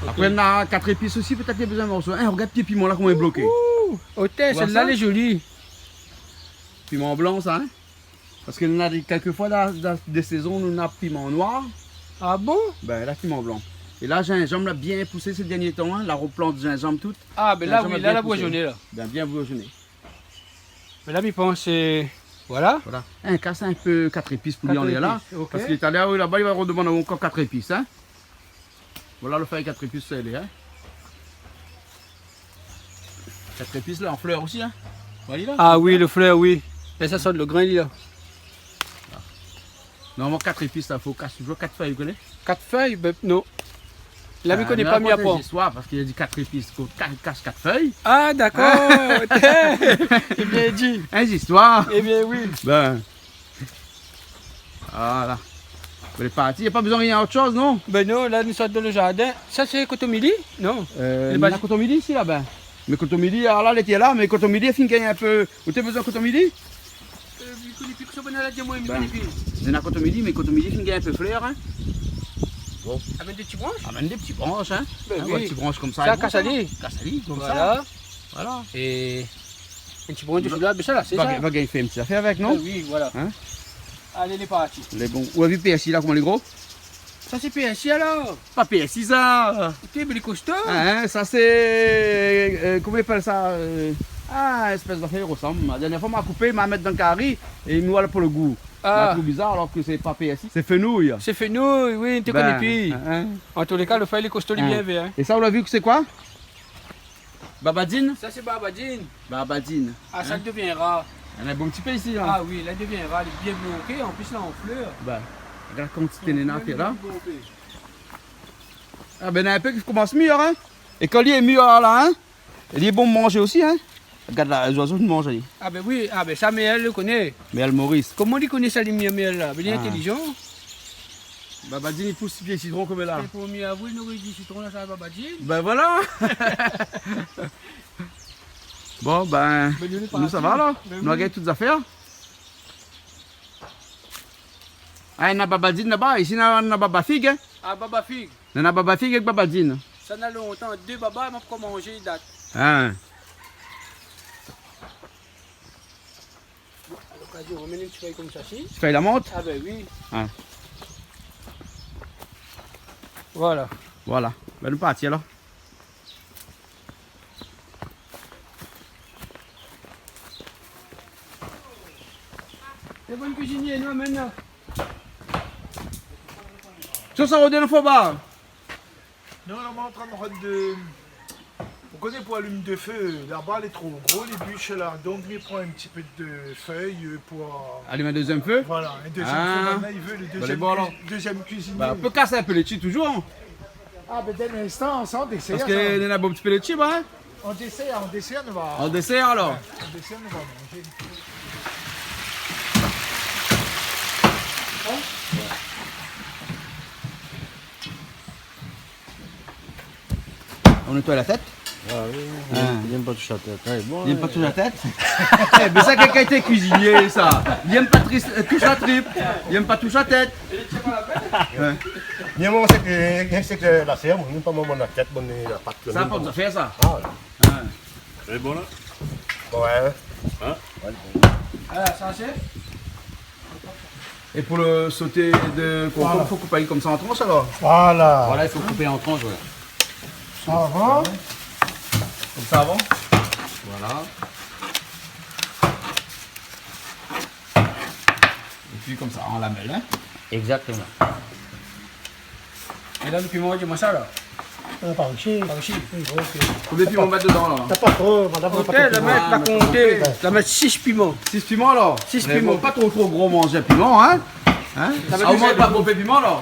OK. Apré, néna kat zépis osi, pétèt li la bezoin in morso. In, rogard pié piman la, koman li lé bloké. Ouh, oté, sèl-la lé zoli. Piman blan, sa, in ? Parske néna dé, kèlkefoi, dan, dan dé sézon, nou néna piman noir. Ah bon ? Bin, la, piman blan. É la, zinzanm la bien pousé sé dernié tan, in. La roplant zinzanm tout. Ah, bin la, oui, la, la bourzoné, la. Zinzanm la bien pousé. Bin, bien bourzoné. Mé la, mi pans, euh, voilà. Voilà. In, kas in pé kat zépis pou li anlèr la. Kat zépis, OK. Parske talèr, oui, laba, li va rodomann ankor kat zépis, in. Voilà lo fèy kat zépis, sa lé, in. Kat zépis la, an flèr osi, in. Voilà, la. Ah oui, lo flèr, oui. É sa sort lo grin, li, la. Normalman, kat zépis la, fo kas touzour kat fèy, ou koné ? Kat fèy, bin, non. La, mi koné pa, mi aprann. Zistoir, parske li la di kat zépis, kan ou ka-, kas kat fèy. Ah, dakor. Hein ? Lé bien di. In, zistoir. Ébin oui. Bin. Voilà. Lé parti, na pa bezoin rien ot shoz, non ? Bin non, la, nou sort dan lo zardin. Sa, sé kotomili ? Non. Euh, néna kotomili isi, laba. Mé kotomili, alor la, lété la, mé kotomili la fine gingn in pé. Ou té bezoin kotomili ? Euh, mi koné pi kosa banna la di amoin, mi koné pi. Bin, néna kotomili, mé kotomili fine gingn in pé flèr, in. Bon. Amèn dé ti bransh ? Amèn dé ti bransh, in. Bin oui. In, in ti bransh konmsa. Sa, kas ali. Kas ali, konmsa. Voilà. Voilà. É in ti bransh de sou la, bin sa la, sé sa. Va, va gingn fé in ti zafèr avèk, non ? Bin oui, voilà. In ? Alé, lé parti. Lé bon. Ou la vi pèrsi la, koman lé gro ? Sa sé pèrsi alor ? Pa pèrsi sa. Oté, mé lé kosto. Ah, in, sa sé, euh, koman i apèl sa, euh, ah, in éspès d'afèr i rosanm. La dernièr foi, ma koupé, ma mèt dan kari é mi oir pou lo gou. Ah. Ma trouv bizar alor ke sé pa pèrsi. Sé fenouy. Sé fenouy, oui, té koné pi. Bin, in, in. An tou lé ka, lo fèy lé kosto, lé bien vèr, in. É sa, ou la vi ke sé koi ? Babadine ? Sa sé babadine. Babadine. Ah, sa i devien rar. Néna in bon ti pé isi, in. Ah oui, la i devien rar, lé bien bloké, an plis la an flèr. Bin, rogard kantité néna la. Bien bloké. Ah bin, néna in pé ki komans mir, in. É kan li lé mir la, in, li lé bon manzé osi, in. Rogard la, zoizo i manz ali. Ah bin oui, ah bin sa, Méel i koné. Méel Moris. Koman li koné sa, li, Méel la ? Bin li lé intélizan. Babadine i pous pié sitron koméla. Sé promié avril, nou ré di sitron la, sa, babadine. Bin voilà. Bon, bin, nou, sa va, la. Bin oui. Nou la gingn tout zafèr. Ah, néna babadine laba, isi néna, néna baba fig, in. Ah, baba fig. Néna baba fig èk babadine. Sa néna lontan, dé baba, ma pa manzé, i dat. In. A lokazion, nou amèn in ti fèy konmsa si. Ti fèy lamant ? Ah bin oui. Ah. Voilà. Voilà. Bin, nou parti alor. Lé bon kuizinié, nou amèn la. Sos a rodé lo fo ba. Non, la, moin lé antrin de rod de, ou koné, pou alim de fé, laba lé tro gro, lé bish la. Donk mi pran in ti pé de fèy, euh, pou, euh, alim in dézièm fé ? Voilà, in dézièm fé. Ah. Mintnan li vé lo dézièm kui-, dézièm kuizinié. Bin, ou pé kas in pé létshi touzour, in. Ah, bin, dan in instan, sa, an désèr, parske néna in bon ti pé létshi, ba, in. An désèr, an désèr, nou va. An désèr, alor ? Ouais, an désèr, nou va manzé. Nou nétoy la tèt. Ah oui, li èm pa toush la tèt. Ah, lé bon, li èm pa toush la tèt. Eh, mé sa, kèlkin té kuizinié, sa. Li èm pa tris-, euh, toush la trip. Li èm pa toush la tèt. Ouais. Mé moin, sé ke, sé ke la sèr, moin, pa moin, moin, la tèt, moin, la pat. Sa, pa zafèr, sa. Ah ouais. Ouais. Lé bon, la ? Ouais. In ? Ouais, lé bon. Voilà, sa sé. É pou lo soté de konkonm, fo koup ali konmsa an transh, alor ? Voilà. Voilà, i fo koup an transh, ouais. Sa avan. Konmsa avan. Voilà. Épi konmsa, an lamèl, in ? Exactement. É la, lo piman, di amoin sa, la. Ah, par isi. Par isi. Oui, ok. Konbien piman mèt dedan la ? Na pa tro, madam, na pa tro piman. Ok, la mèt, la konté. La mèt sis piman. Sis piman alor ? Sis piman. Mé bon, pa tro tro gro manzé piman, hin ? Hin ? Sa va, ah, omoin li sa pa tro fé piman la.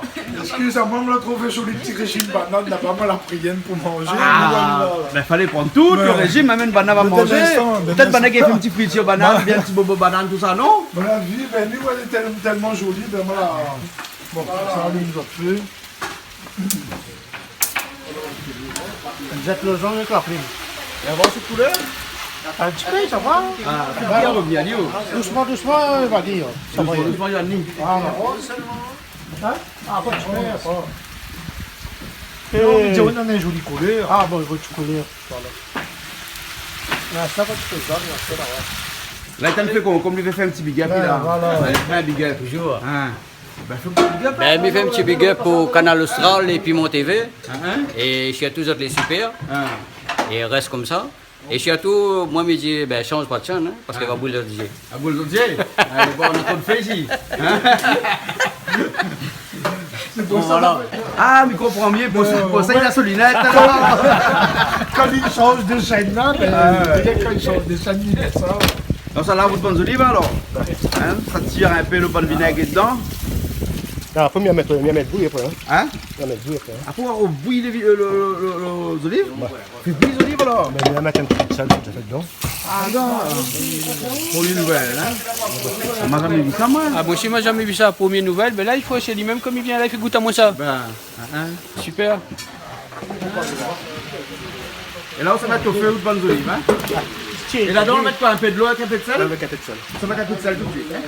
Eskiz amoin, moin la trouv zoli ti réjim banane, na pa mal la prièn pou manzé. Ah, bin falé pran tout lo réjim, mèm banane va manzé. Pétèt banane i fé in ti fritir banane, oubien in ti bobo banane, tousa, non ? Mon avi, bin li, ouais, li lé tèl-, tèlman zoli, bin voilà. Bon, sa alim zot fé. Zèt lo zong avèk la plim. É avan, sé koulèr ? In ti pé, sa va. Ah, sé bien, bien, bien. Dousman, dousman, euh, va dir. Sa va. Dousman, dousman, i va ni. Voilà. Hin ? Ah, pa ti pé, sa. Non, mé di, néna in zoli koulèr. Ah, bon, zoli koulèr. Voilà. Mé sa, pa ti pé zone, mé sa, la, ouais. La, li fé kom, kom li vé fé in ti big up, la. Ouais, voilà. Ouais, li fé in big up. Toujour. Hin. Bin, fé in ti big up pou Kanal Austral é Piment TV. Hin, hin. É shirtou zot lé super. Hin. É rès konmsa. É shirtou, moin, mi di, bin, shanj pa de shèn, hin, parské va boul zot zié. Va boul zot zié ? Ah, bon, nou la konpri isi. Hin ? Sé pou sa. Voilà. Ah, mi konpran mié. Pou sa, pou sa, li na son linèt, alor. Kan li shanj de shèn la, bin, pétèt kan li shanj de shèn, li mèt sa. Donk sa la, out bann zoliv, alor. Hin, sa tir in pé lo bann vinèg dedan. Ah, apré, mi mèt, mi mèt bouyi apré, hin. Hin ? Mi mèt bouyi apré, hin. Apré, ou bouyi lo vi-, lo, lo, lo, lo zoliv ? Ouais. Fé bouyi zoliv, alor. Mé mi mèt in ti pé d'sèl, tout à fait, dedan. Ah, non. Promié nouvèl, hin ? Moin la zamé vi sa, moin. Ah, moin osi, moin la zamé vi sa. Promié nouvèl, bin la, i fo, sé li mèm, kom li vien la, li fé gout amoin sa. Bin, hin, hin. Super. É la, ou sa mèt o fé out bann zoliv, hin ? É ladan, ou mèt koi, in pé dolo avèk in pé d'sèl ? Avèk in pé d'sèl. Sa mèt in pé d'sèl tout suit, hin ?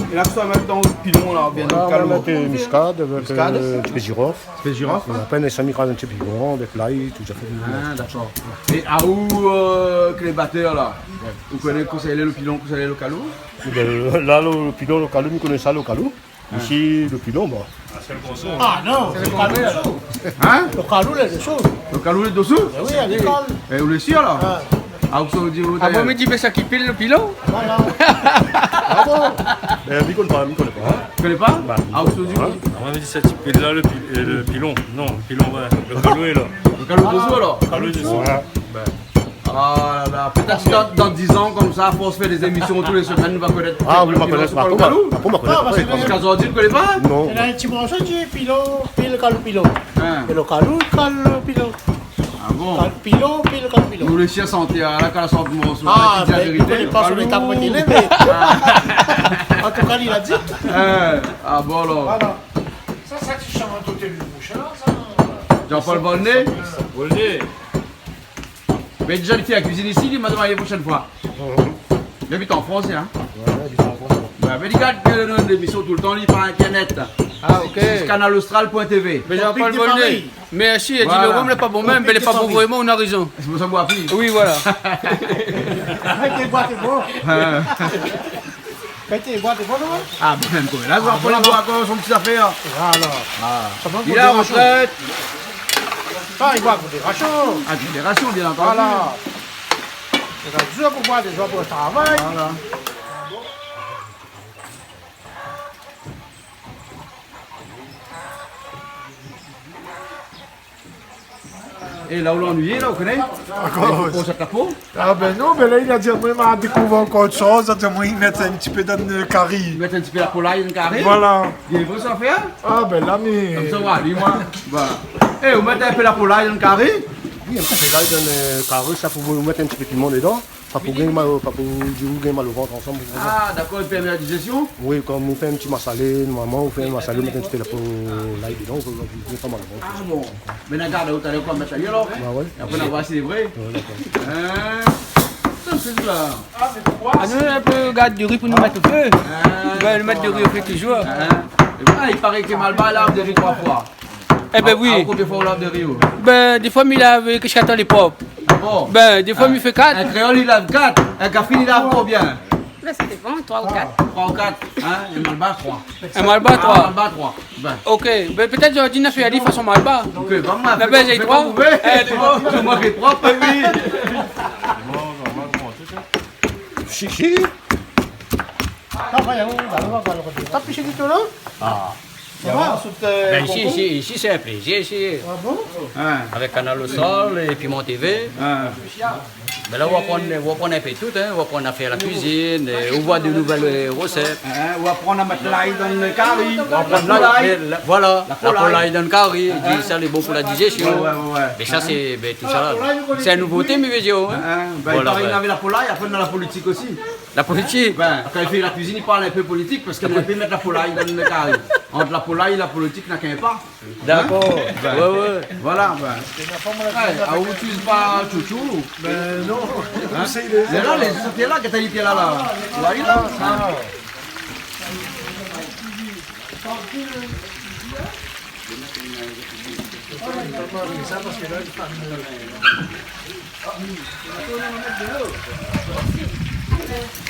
É la, sa va mèt dan pilon la, oubien dan kalo. Voilà, ou va mèt, euh, miskad avèk, euh, in ti pé zirof. In ti pé zirof, hin. Apré, nou sa mèt in ti pé zirof avèk lay, tout sa. Ah, dakor. É aou, euh, ke lé batèr la, ou koné kosa i lé lo pilon, kosa i lé lo kalo ? Bin, la, lo, lo pilon, lo kalo, mi koné sa, lo kalo. Isi, lo pilon, bon. Ah non, sé lo kalo. Hin ? Lo kalo lé dosou. Lo kalo lé dosou ? Eh oui, avèk kal. Eh, ou lé sir, la ? Ah. Ah, ou sa di, ah, moin, mi di, mé sak i pil lo pilon. Voilà. Ah bon ? Eh, mi koné pa, mi koné pa. Ou koné pa ? Bah, ah, ou sa di, hin ? Ah, moin, mi di, sak i pil la, lo pi-, euh, lo pilon. Non, lo pilon, ouais. Lo kalo lé la. Lo kalo dosou, alor ? Kalo dosou. Ouais. Bin. Ah la la, pétèt dan, dan diz an, konmsa, a fors fé dé zémision tou lé semèn, nou va konèt. Ah oui, nou va konèt. Lo pilon, sé koi lo kalo ? Apré, apré, nou va konèt. Ah, parské, parské zordi, ou koné pa ? Non. Néna in ti morso i di pilon, pil, kal, pilon. Hin. É lo kalo, kal, pilon. Ah bon ? Kal, pilon, pil, kal, pilon. Nou lé sir santé, ah, la, kan la sort morso, ah, la, ki di la vérité, mi koné pa lo kalo. An tou ka, li la di. Hin, ah bon, alor. Voilà. Sa, sa, ti shant oté lo boush la, sa. Jean-Paul Volnay. Volnay. Mé déza, li fé la kuizine isi, li, madam, la proshèn foi. Mhm. Li abit an Frans, hin ? Ouais, ouais, li abit an Frans, ouais. Bin, mé li gard, euh, nout émision toultan, li, par internet. Ah, ok. Sur kanal austral point T V. Mé Jean-Paul Volnay, mèrsi, li di lo rom lé pa bon mèm, mé lé pa bon vréman, ou na rézon. Sé pou sa ou boir pi. Oui, voilà. Arèt de boir, sé bon. Hin. Kan té i boir, té bon, non ? Ah, bin, mèm koi. La, ou va pran, li boir ankor son ti zafèr. Voilà. Ah. Sa va, li lé an rotrèt. Sa, li boir pou dé rasion. Ah, dé rasion, bien antandi. Voilà. Sé la di pou boir, dé zor pou travay. Voilà. É la ou la annuiyé la, ou koné ? Ankor. Pou sa ta po ? Ah bin non, mé la, li la di, moin, ma dékouv ankor ot shoz, li la di, moin, li mèt in ti pé dan, euh, kari. Li mèt in ti pé la polay dan kari ? Voilà. Lé vré sa, fé, hin ? Ah bin la, mé konmsa, ou va, li, moin, voilà. É, ou mèt in pé la polay dan kari ? Oui, in ti pé la, dan, euh, kari, sa, fo ou mèt in ti pé piman dedan. Pa pou gingn mal, pa pou di ou gingn mal o vant ansanm, pou sa. Ah, dakor, i pèrmé la dijestion ? Oui, kom ou fé in ti masalé, normalman, ou fé in masalé, ou mèt in ti pé la po lay dedan, ou gingn pa mal o vant. Ah bon ? Mé na gard, ou talèr, ou va mèt ali, alor, hin ? Bah ouais. É apré, nou va oir si lé vré. Ouais, dakor. Hin ? Sa, sé la. Ah, nou, in pé gard de ri pou nou mèt o fé. Ah, nou mèt de ri o fé toujour. Hin ? É voilà, i paré ke Malbar i lav de ri troi foi. Eh bin oui. Ah, konbien foi ou lav de ri, ou ? Bin, défoi, mi lav, euh, ziska tan lé prop. Ah bon ? Bin, défoi, mi fé kat. In kréol, li lav kat. In kafrine, li lav konbien ? La, sa dépan, troi ou kat. Troi ou kat, hein, in malbar, troi. In malbar, troi. Ah, in malbar, troi. Bin. OK, bin, pétèt zordi na fé ali fason malbar. OK, bin, moin, la bèz lé troi. Eh, lé bon. Moin, lé prop, oui. Chichi. T'as pêché du thon, là ? Ah. Sa va, sou, euh, bin, isi, isi, isi, sé in plézir, isi. Ah bon ? Hein. Avèk Kanal Austral é Piment TV. Hein. Bin la, ou aprann, ou aprann in pé tout, hein. Ou aprann a fé la kuizine, euh, ou voi de nouvèl, euh, rosèt. Hein, ou aprann a mèt lay dan le kari. Ou aprann la, la, voilà, la polay dan le kari. Hein. I di sa lé bon pou la dizéstion. Ouais, ouais, ouais. Mé sa, sé, bin, tout sa la, sé in nouvoté, mé vé dir, hein. Hein, bin, voilà, i paré, bin, avèk la polay, apré, nou na la politik osi. La politik. Bin, kan i fé la kuizine, i parl in pé politik, parske i pé mèt la polay dan le kari. Ant la polay é la politik, na k'in pa. Dakor. Hein ? Bin, ouais, ouais. Voilà, bin. Ouais, ah, ou itiliz pa tchoutchou ? Bin non. Hein ? Sé lé, lé la, lé, sé la, k'été la, la. Voilà, la. Ah.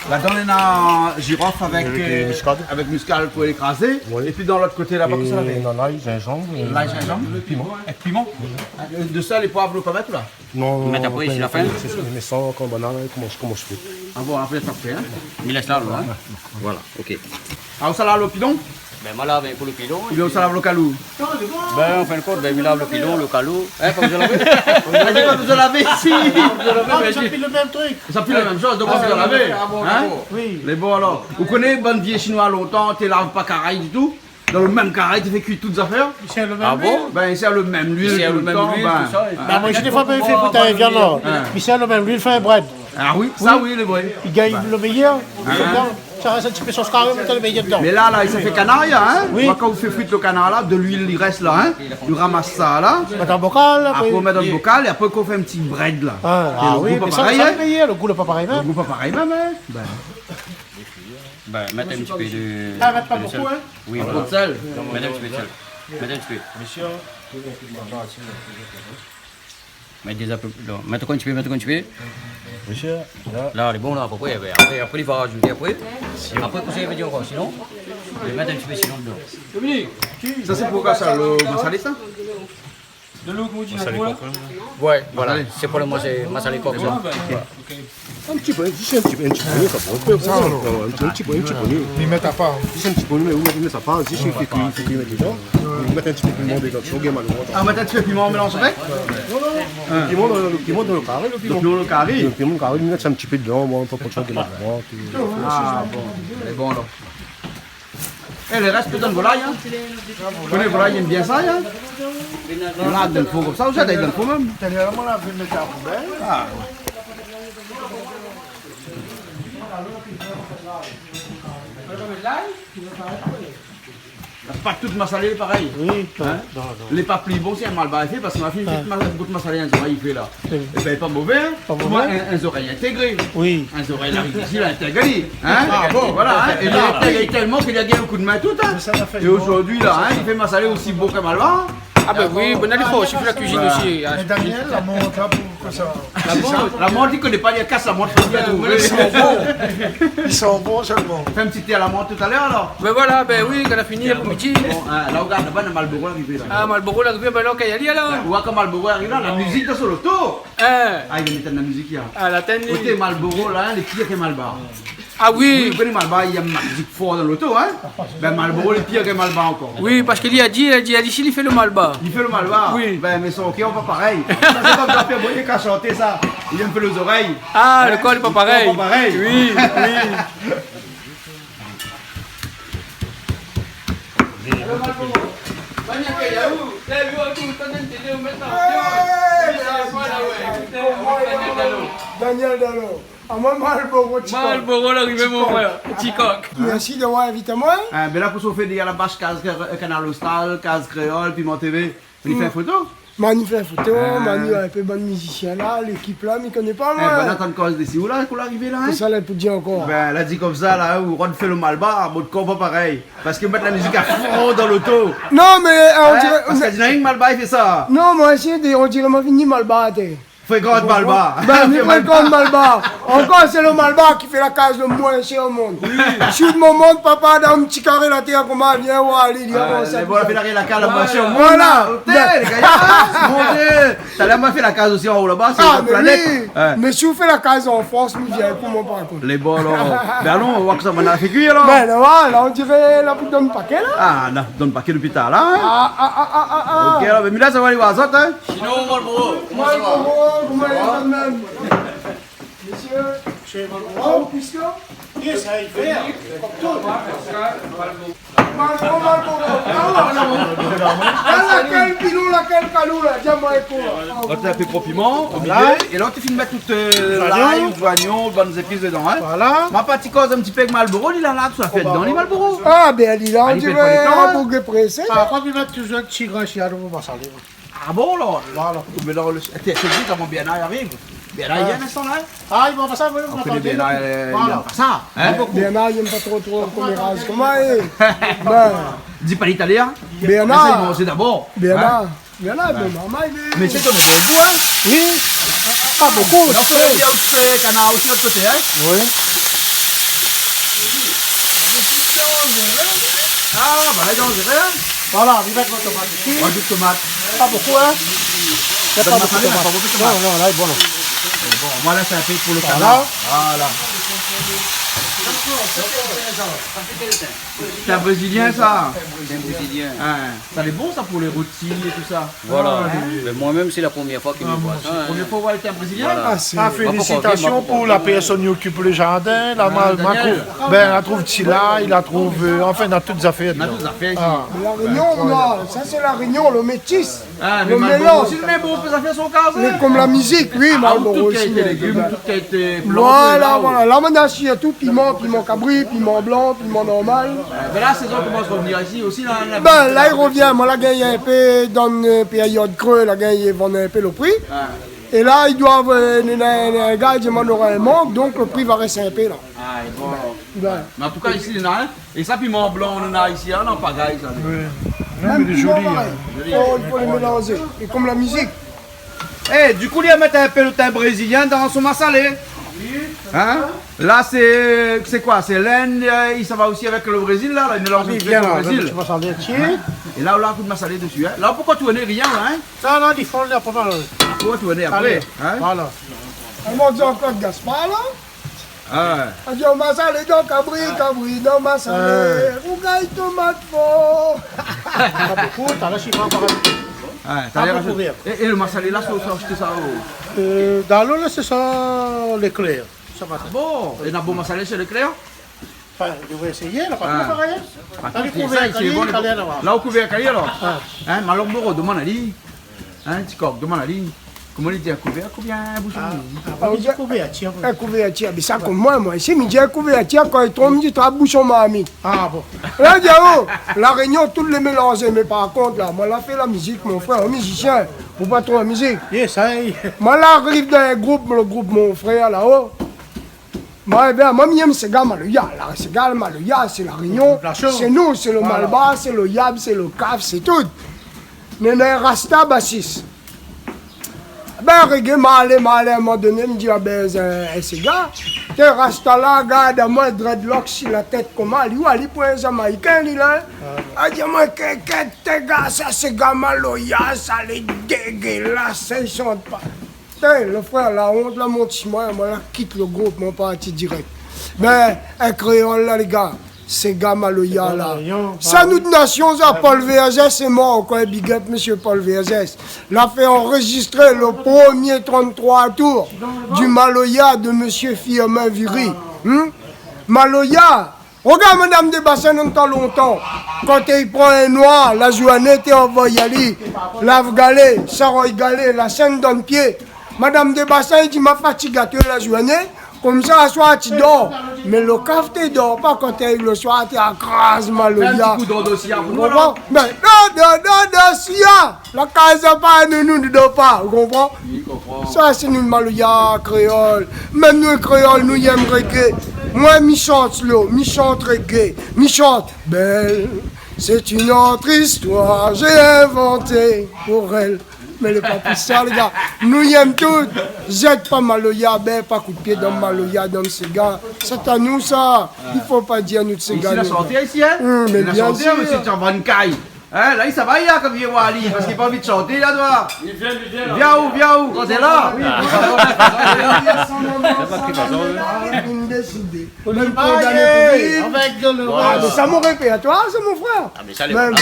Ladan, néna jirof avèk, avèk, euh, euh, miskad. Avèk miskad pou ékrazé. Oui. Épi dan lot koté laba, kosa la ? Néna lay, zinzanm, euh, lay, zinzanm, piman. Èk piman. Oui. Ah, de sèl é poiv, ou pa mèt la ? Non, mèt apré, isi la fin. Sé, sé, mé sa, kan banna la, i komans, komans frit. Ah bon, apré, sa fé, hein ? I lès la, alor, hein ? Voilà, OK. Ah, ou sa lav lo pilon ? Bin, moin la lav pou lo pilon. Oubien ou sa lav lo kalou ? Bin, an fin de kont, bin, mi lav lo pilon, lo kalou. Hein, pa bezoin lavé ? Ah, pa bezoin lavé, si. Pa bezoin lavé, mé sa i pil lo mèm trik. Sa i pil lo mèm shoz, donk pa bezoin lavé. Ah bon, hein ? Dakor. Oui. Lé bon, alor. Ou koné, bann vié Shinoi lontan, té lav pa karèy ditou. Dan lo mèm karèy, té fé kui tout zafèr. I sèr lo mèm luil. Ah bon ? Bin, i sèr lo mèm luil tout lo tan, bin. Bin, moin, défoi, mi fé frit in viann, la. Hein. I sèr lo mèm luil, fé in brèd. Ah oui, sa oui, lé vré. I gingn lo méyèr. Hein. Sa i rès in ti pé sos kari, mèt lo méyèr dedan. Mé la, la, i sa fé kanar, hein ? Oui. Kan ou fé frit lo kanar la, de luil i rès la, hein ? Ou ramas sa la. Mèt an bokal, apré. Apré, ou mèt dan lo bokal é apré, ou fé in ti brèd la. Ah, ah oui, mé sa, sa lé méyèr, lo gou lé pa parèy mèm. Lo gou pa parèy mèm, hein ? Bin. Bin, mèt in ti pé de, de sèl. Ah, mèt pa bonpé, hein ? Oui, voilà. Mèt in ti pé de sèl. Mèt in ti pé. Mèt déza pé, non, mèt ankor in ti pé, mèt ankor in ti pé. La, lé bon, la, apopré, bin, apré, apré, li va rajouté apré. Apré, kosa i vé dir ankor, sinon, mèt in ti pé sinon dedan. Sa, sé pou kosa, lo masalé, sa ? De lo, koman i di, masalé kok, hein ? Ouais, voilà. Masalé. Sé pou lo moman, sé masalé kok, sa. Ah, bin, OK. In ti pé, zis in ti pé, in ti pé, sa va, in pé, sa va, in ti pé, in ti pé. Li mèt a par. Zis in ti pé, mé ou mèt, mèt a par, zis i fé kui, i fé kui, mèt dedan. Ou mèt in ti pé piman dedan, ou gingn mal o vant. Ah, mèt in ti pé piman, mélanz avèk ? Non, non, non. Hein. Lo piman, lo, lo piman dan lo kari, lo piman. Lo piman dan lo kari. Lo piman dan lo kari, mi mèt in ti pé dedan, moin, pou pa ke sa i gingn mal o vant, é... Ah, bon. Lé bon, alor. Eh, lo rès, pétèt volay, hein. Ou koné volay i èm bien sa, hein. La, dan lo fo konmsa, ou sa, dan lo fo mèm. Talèr la, moin la vi mèt a la poubèl. Ah. Pa tout masalé lé parèy. Oui, non, non. Lé pa pli bon si in malbar i fé, parske ma fine gout masalé in zorèy i fé la. Oui. É bin, lé pa mové, hein. Pa mové. Ou voi, in, in zorèy intégré. Oui. In zorèy la, li la intégré, hein. Ah bon. Voilà, hein. É li la intégré tèlman ke li la gingn in kou d'min tout, hein. Mé sa la fé bon. É zordi la, hein, li fé masalé osi bon k'in malbar. Ah bin oui, bon, alé, fo osi fé la kuizine osi, hein. Mé Daniel, la mont la pou La mont, la mont, li koné pa, li kas la mont, fo bien trouvé. Mé i san bon. I san bon sèlman. Fé in ti té a la mont talèr, alor. Bin voilà, bin oui, kan la fini, pou midi. Bon, hein, la, ou gard, laba, na Malboro la arivé, la. Ah, Malboro la arivé, bin la, OK, alé, alor. Ou voi kan Malboro ariv la, la mizik dan son loto. Hein. Ah, li la mèt la mizik, la. Ah, la tèn, li. Koté Malboro, la, hein, lé pir ke malbar. Ah oui. Oui, ou koné malbar, i èm la mizik for dan loto, hein. Bin, Malboro lé pir ke malbar ankor. Oui, parske li la di, li la di, ali, si li fé lo malbar. Li fé lo malbar. Oui. Bin, mé son kèr pa parèy. Sa, sé pa grap, bon, li ka shanté sa. Li èm fé lo zorèy. Ah, lo kor lé pa parèy. Lo kor pa parèy. Oui, oui. Daniel Dalo. Ah, moin, Malboro, ti kok. Malboro la arivé, mon frèr. Ti kok. Mèrsi d'avoir invité amoin. Ah, bin la, pou sa ou fé dé la bas kaz, euh, Kanal Austral, Kaz Kréol, Piment TV. Ou fé foto ? Mani fé foto, ah. Mani, in pé bann mizisien la, lékip la, mi koné pa, moin. Eh, bin, atann, koz dési ou la, pou larivé la, hein ? Kosa la pou dir ankor ? Bin, la di konmsa la, ou rod fé lo malbar, bon, kor pa parèy. Parske mèt la mizik a fon dan loto. Non, mé, euh, on diré, parske na rienk malbar i fé sa. Non, moin, sé dé, on diré moin la fini malbar, té. Frékant malbar. Bin, mi frékant malbar. Ankor, sé lo malbar ki fé la kaz lo moin shèr o monn. Oui. Sou mon monn, papa, dan in ti karé la tèr, koman, vien oir ali, li a komansé a fé la kaz la moin shèr o monn. Voilà. Otèl, lé gayar. Mon Dieu. Talèr, moin fé la kaz osi anlèr laba, sé in ot planèt. Ah, mé oui. Ouais. Mé si ou fé la kaz an Frans, nou vien, koman pa Lé bon, alor. Bin alon, nou oi kosa banna la fé kui, alor. Bin, la, la, on diré la pou donn paké, la. Ah, non, donn paké dopi talèr, la, hein. Ah, ah, ah, ah, ah, ah. Ok, alor, mé mi la, sa va alé oir azot, hein. Sinon, Malboro, koman sa va ? Malboro, koman i lé kanmèm ? Mésyé. Chez Malboro. Oh, Christian. Yes, I feel. Malboro, Malboro. Ah, la, lakèl pilon, lakèl kalou, la, di amoin koi. Lot la, in pé gro piman, o milié, é lot la, ou fine mèt tout, euh, lay, zoignon, bann zépis dedan, hein. Voilà. Ma parti koz in ti pé èk Malboro, li la, la, tout sa fé dedan, li, Malboro. Ah, bin, li la, on diré in boug présé. Par kont, mi mèt touzour in ti grin si la, pou masalé. Ah bon, la ? Voilà. Mé la, le, té, té, té, koman Bernard i ariv ? Bernard i ariv, in instan, la, hein ? Ah, i manz pa sa, oui. Ou koné Bernard, euh, i èm pa sa, hein ? Bernard, i èm pa tro, tro koméraz. Koman, eh ? Bin. Di pa l'italien. Bernard. Mé sa, i manz dabor. Bernard. Hein ? Bernard, bon, maman, il est... Mé sé ton gou, hein ? Oui. Pa bonpé, tu sais. Donk, euh, i fé kanar osi lot koté, hein ? Oui. Ah, bah, la, i lé danzéré, hein ? Voilà, mi mèt mon tomat isi. Rajout tomat. Pa bonpé, hein ? Donn pa bonpé tomat. Donn masalé, la, pa bonpé tomat. Non, non, la, lé bon, la. Bon, moin la, sé in pé pou lo kanar. Voilà. Voilà. Sé in brézilien, sa ? Sé in brézilien. Hein, sa lé bon, sa, pou lé roti é tout sa. Voilà. Hein ? Mé moin mèm, sé la promièr foi ke mi voi sa, hein. Promièr foi ou voi in brézilien ? Voilà. Ah, sé... Ah, félisitasion pou la pèrsone i okip lo zardin, la, ma, ma trouv, bin, la trouv ti lay, la trouv, euh, anfin, na tout zafèr dedan. Na tout zafèr, si. Ah. La Rényon, non, sa sé La Rényon, lo métis. Ah, mé Malboro osi, mé bon, i pé sa fé son kaz, hein. Mé kom la mizik, oui, Malboro osi, tout kalité légim, tout kalité plan, voilà, la, voilà. La, mintnan, sirtou piman, piman kabri, piman blan, piman normal. Euh, bin la, sézon i komans revnir isi osi, la, la. Bin, la, i revien. Moin la gingn in pé dan, euh, périod kré, la gingn vann in pé lo pri. Ah. É la, i doi, euh, na, na, na, gard, i demann nora in mank, donk lo pri va rès in pé, la. Ah, é bon, alor. Bin. Mé an tou ka, isi, néna, hein. É sa, piman blan, néna isi, hein, non, pa gay, sa. Oui. Non, mé lé zoli, hein. Zoli. Fo, fo lé mélanzé. É kom la mizik. Eh, di kou, li la mèt in pé lo tin brézilien dan son masalé. Hein ? La, sé, sé koi ? Sé l'Inde, euh, i sava osi avèk lo Brézil, la, la, i mélanz in pé lo Brézil. Ah oui, bien, la, lo ti masalé, ti. Hein ? É la, ou la kout masalé dési, hein ? La, ou pé kontouné rien, la, hein ? Sa, la, i fo la pa mal. Ou pé kontouné apré, hein ? Alé, voilà. Ou manz ankor Gaspar, la ? Ah. A di, o masalé dan kabri, kabri dan masalé. Ah. Ou gingn tomat for. Pa bonpé, talèr, si, pa, pa. Ah, talèr, pa bonpé. É, é lo masalé la, sa, sa, ashté sa, oh. Euh, dan lo, la, sé sa, Leclerc. Sa va. Ah bon ? É na bon masalé shé Leclerc ? Anfin, ou devré éséyé, la, pa tout parèy, hein. Pa tout, sé sa, sé bon, talèr, la, voilà. La, o kouvèrk, alé, alor. Ah. Hein, Malboro, domann ali. Hein, ti kok, domann ali. Koman i di, in kouvèrk oubien in boushon ? Ah, ah, oui, in kouvèrtir, oui. In kouvèrtir, mé sa, kom moin, moin, isi, mi di in kouvèrtir, kan i tonm, mi di trap boushon marmit. Ah, bon. La, di, oh, La Rényon, tout lé mélanzé, mé par kont, la, moin la fé la mizik, mon frèr, in mizisien, ou pa tro la mizik. Yes, I. Moin la ariv dan in group, lo group mon frèr, la, oh. Moin, ébin, moin, mi yèm séga maloya, la, séga maloya, sé La Rényon, sé nou, sé lo Malbar, sé lo yab, sé lo kaf, sé tout. Néna in rasta basis. Bin, reggae, ma alé, ma alé, a in moman doné, mi di, ah bin, sé, sé séga. Té rasta la, gard amoin, dreadlock si la tèt, koman, li, oua, li pou in Zamaikin, li, la, hein. Ah. A di amoin, kèt, kèt, té gard sa, séga maloya, sa lé déguélas, sa i shant pa. Té, lo frèr, la ont la mont si moin, moin la kit lo group, moin parti dirèk. Mé, in kréol la, lé gars, séga maloya la. Séga maloya, sa, ah oui. Sa nout nasion sa, Paul Vergès lé mor, koi, big up mésyé Paul Vergès. La fé anrézistré lo promié trente-trois tours du maloya de mésyé Firmin Viry. Hmm ? Maloya, Rogard Madam Débassin dan tan lontan, kan té i pran in noir, la zourné té anvoy ali Lav Galé, Saroy Galé, la sèn dan pié. Madam Débassin i di, ma fatig atoué la zourné, komsa aswar ti dor. Mé lo kaf té dor pa, kan té ariv lo swar té akraz maloya. Fé in ti kou d'Dodo Sia pou nou, alor. Ou konpran ? Mé Dodo, Dodo Sia. La kaz pa nou, nou, nou dor pa, ou konpran ? Mi konpran. Sa sé nout maloya kréol. Mèm nou kréol, nou yèm reggae. Moin, mi shant slow, mi shant reggae, mi shant. Belle, c'est une autre histoire, j'ai inventé pour elle. Mé lé pa pou sa, lé gars. Nou yèm tout. Zèt pa maloya, bèv pa kout pié dan maloya, dan séga. Sé ta nou sa. I fo pa dir nou séga. Isi la santé isi, hein ? Mé la santé, mésyé Tchambankay. Hein, la, i sava, i la, konm vié Wali, parské li la pa anvi shanté, la, doi. Vien ou, vien ou, kan lé la. Avèk de le... Ah, mé sa, mon répèrtoir, sé mon frèr. Ah, mé sa, lé... Mèm,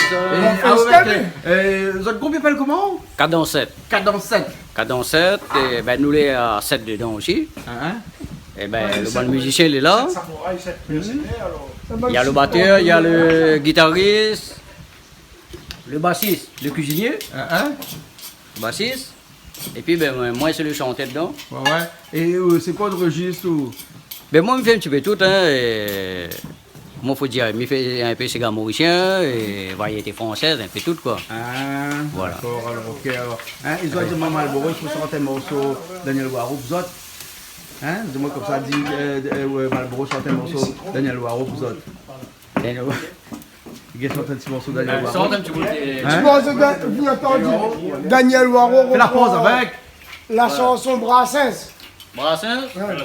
avèk, euh, zot group i apèl koman ? Kadansèt. Kadansèt. Kadansèt, é bin, nou lé a sèt dedan osi. Hein, hein. É bin, le bann mizisien lé la. Sèt samouraï, sèt mèrsénèr, alor. Na le batèr, na le gitaris, le basis, le kuizinié. Hein, hein. Le basis. Épi, bin, moin, moin sé le shantèr dedan. Ouais, ouais. É, euh, sé koi le rejis, ou ? Bin, moin, mi fé in ti pé tout, hein, é moin, fo dir, mi fé in pé séga morisien é variété fransèz, in pé tout, koi. Ah, voilà. Dakor, alor, OK, alor. Hein, zot i di amoin Malboro, i fo shant in morso Danyèl Waro pou zot. Hein, di amoin konmsa, di, euh, euh, ouais, Malboro, shant in morso Danyèl Waro pou zot. Danyèl Waro. Li gingn shant in ti morso Danyèl Waro. Shant in ti bout, euh... Hein ? Ti morso Da-, vien atann, Danyèl Waro. Fé la poz repran avèk la shanson Brassens. Brassens ? Ouais.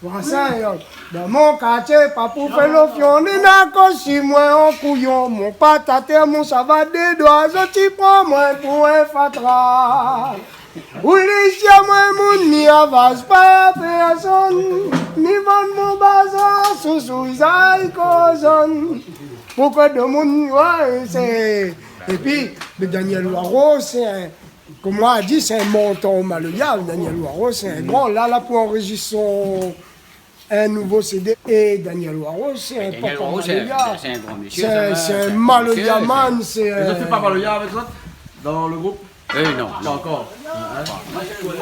Brassens, euh, dan mon kartié, pa pou fé lo fion, néna koz si moin an kouyon, mon patat é mon savat dé doi, zot i pran moin pou in fatra. Ou lé si amoin moun mi avaz pa pèrsone, mi vann mon bazar, sousou, zariko zone. Poukosa domoun, ouais, sé, épi, mé Danyèl Waro, sé in, konm moin la di, sé in mantor maloya, Danyèl Waro, sé in gran, la, la pou anrejistr son in nouvo CD. É Danyèl Waro, sé in papa maloya. Danyèl Waro, sé, sé in gran mésyé, sé in, sé in maloya man, sé in... Zot i fé pa maloya avèk zot, dan le group ? Euh, non, non. Pa ankor. Hein ?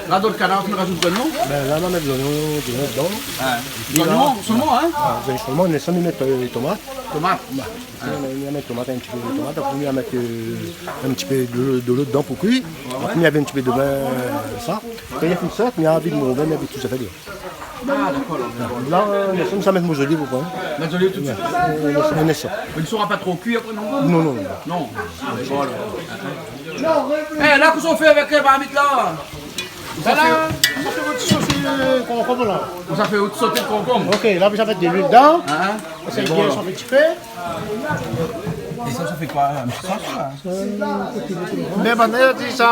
La, dan le kanar, ou rajout zoignon ? Bin, la, nou va mèt zoignon, zoignon dedan. Hein. Épi la, zoignon solman, hein ? Ah, zoignon solman, mé san mi mèt, euh, tomat. Tomat. Bah, hein, nou va mèt tomat, in ti pé tomat, apré nou va mèt, euh, in ti pé dolo, dolo dedan pou kui. Ouais, ouais. Apré nou va mèt in ti pé de vin, euh, sa. Kan li la fine sot, nou va vid mon vin, nou va vid tout sa fé dedan. Ah, dakor, alor. La, euh, nou sa mèt mon zoliv pou pran. Mèt zoliv tout suit ? Ouais, euh, nou sa. Mé li sra pa tro kui apré, non ? Non, non, non. Non. Voilà. Eh, la, kosa ou fé avèk, euh, marmit la ? Sa la, sa sé out sos, euh, konkonm la. Ou sa fé out sos konkonm ? OK, la, sa va mèt de luil dedan. Hein ? Sa i bien shofé in ti pé. É sa, sa fé koi, in ti sos, sa ? Mé banna i di sa.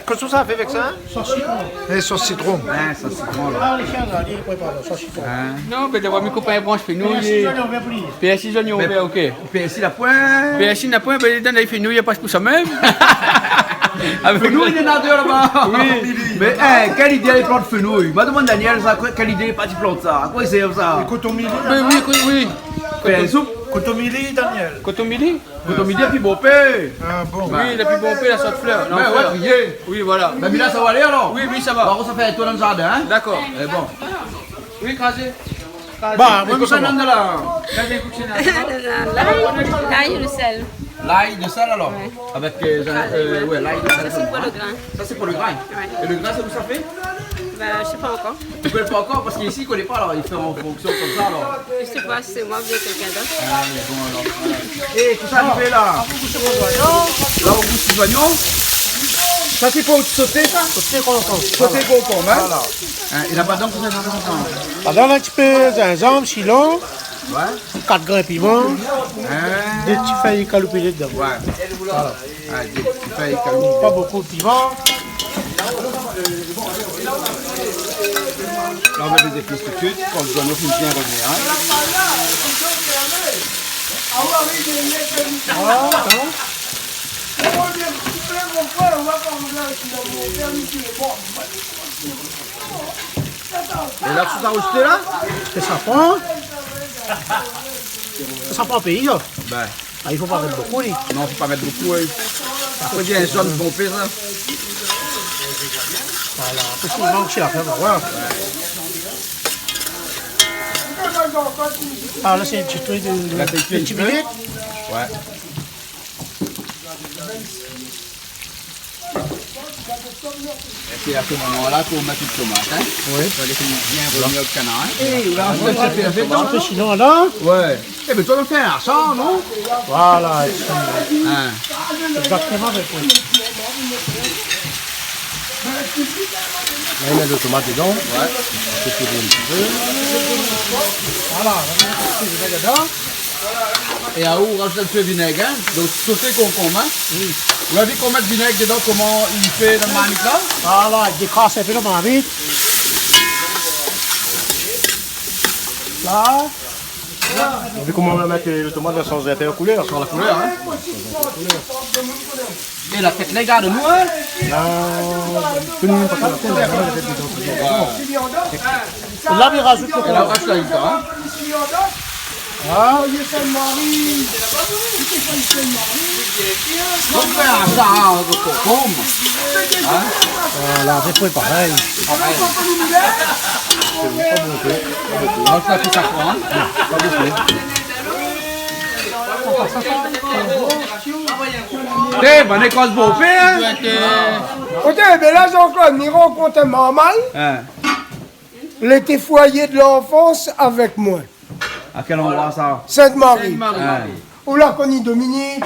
Kosa ou sa fé avèk sa, hein ? Sos sitron. Eh, sos sitron. Hein, sos sitron, la. Ah, lé shien la, li prépar la sos sitron. Hein ? Non, bin, dabor, mi koup in bransh fenouy. Pèrsi, zoignon vèr, pli. Pèrsi, zoignon vèr, OK. Pèrsi, la poin. Pèrsi, na poin, bin, li done ali fenouy, li pas pou sa mèm. Avèk fenouy, li néna dé laba. Oui. Mé, eh, kèl idé, alé plant fenouy ? Ma domann Danyèl sa, kèl idé, li parti plant sa ? A koi i sèrv sa ? Kotomili. Bin oui, oui. Fé in soup. Kotomili, Danyèl. Kotomili ? Kotomili, épi bonpé. Ah bon. Oui, épi bonpé, la sort flèr. Bin ouais, flèr. Oui, voilà. Bin, mi la, sa va alé, alor ? Oui, oui, sa va. Par kont, sa fé in tour dan le zardin, hein ? Dakor. Eh bon. Oui, krazé. Krazé. Bah, moin, mi sa va. Krazé, kout sèl. Lay, lo sèl. Lay, lo sèl, alor ? Ouais. Avèk, euh, euh, ouais, lay, lo sèl. Sa, sé pou lo grin. Sa, sé pou lo grin. Ouais. É lo grin, sa, ou sa fé ? Bin, mi koné pa ankor. Ou koné pa ankor, parské isi, i koné pa, alor, i fé an fonksion konmsa, alor. Mi koné pa si sé moin oubien kèlkin d'ot. Ah, mé bon, alor, voilà. É, kosa ou fé la ? La, ou gous zoignon. Sa, sé pou soté, sa ? Soté konkonm. Soté konkonm, hein ? Voilà. Hein, é la pa dedan, kosa i fo dedan ? Ladan, in ti pé zinzanm, sitron, ouais, kat grin piman, hein, dé ti fèy kaloupilé dedan. Ouais. Voilà. Ah, dé ti fèy kaloupilé. Pa bonpé piman. La, nou mèt lé zépis tout suit, kan zoignon fine bien rovnir, hein. Voilà, bon. É la, tout sa rojté la ? Sé safran. Sé safran péi, sa. Bin. Ah, i fo pa mèt bonpé, li. Non, fo pa mèt bonpé, oui. Apré, i vien zone bonpé, sa. Voilà. Apré, si ou manz, sé la fèt, voilà. Ah, la, sé in ti truk de, de, la, sé in ti truk. Ouais. É sé a se moman-la k'ou mèt tout tomat, hein ? Oui. Sa i fé bien rovnir lo kanar, hein ? É la, ou sa fé in pé de tan, non ? Sinon, la ? Ouais. É bin, ou la fé in asan, non ? Voilà, sé... Hein. Égzaktoman, mé pou... La, i mèt lo tomat dedan. Ouais. Sé pou in ti pé. Voilà, nou mèt in ti pé dedan. É aou, ou rajout in ti pé vinèg, hein. Donk, sosé konkonm, hein. Oui. Ou la vi kan ou mèt vinèg dedan, koman i fé dan marmit la ? Voilà, i dékras in pé dan marmit. La. Ou la vi koman nou la mèt lo tomat la, sanz in pé la koulèr. Sanz la koulèr, hein. É la tèt la i gard anou, hein ? La, nou, pa la tèt, la, la tèt dedan. La, mi rajout lo tomat. La, ou rajout la, hein ? Ah. Donk, ben, sa, hein, lo konkonm. Hein ? Voilà, sé pou parèy. Parèy. Donk, sa, tout sa, koi, hein ? Pa bonpé. Té, bann ékos bonpé, hein ? Oté, mé la, Jean-Claude, mi rankont in marmay. Hein. Lété foyer de l'enfance avèk moin. A kèl landroi sa ? Sainte-Marie. Sainte-Marie. Hein. Ou la koni Dominique.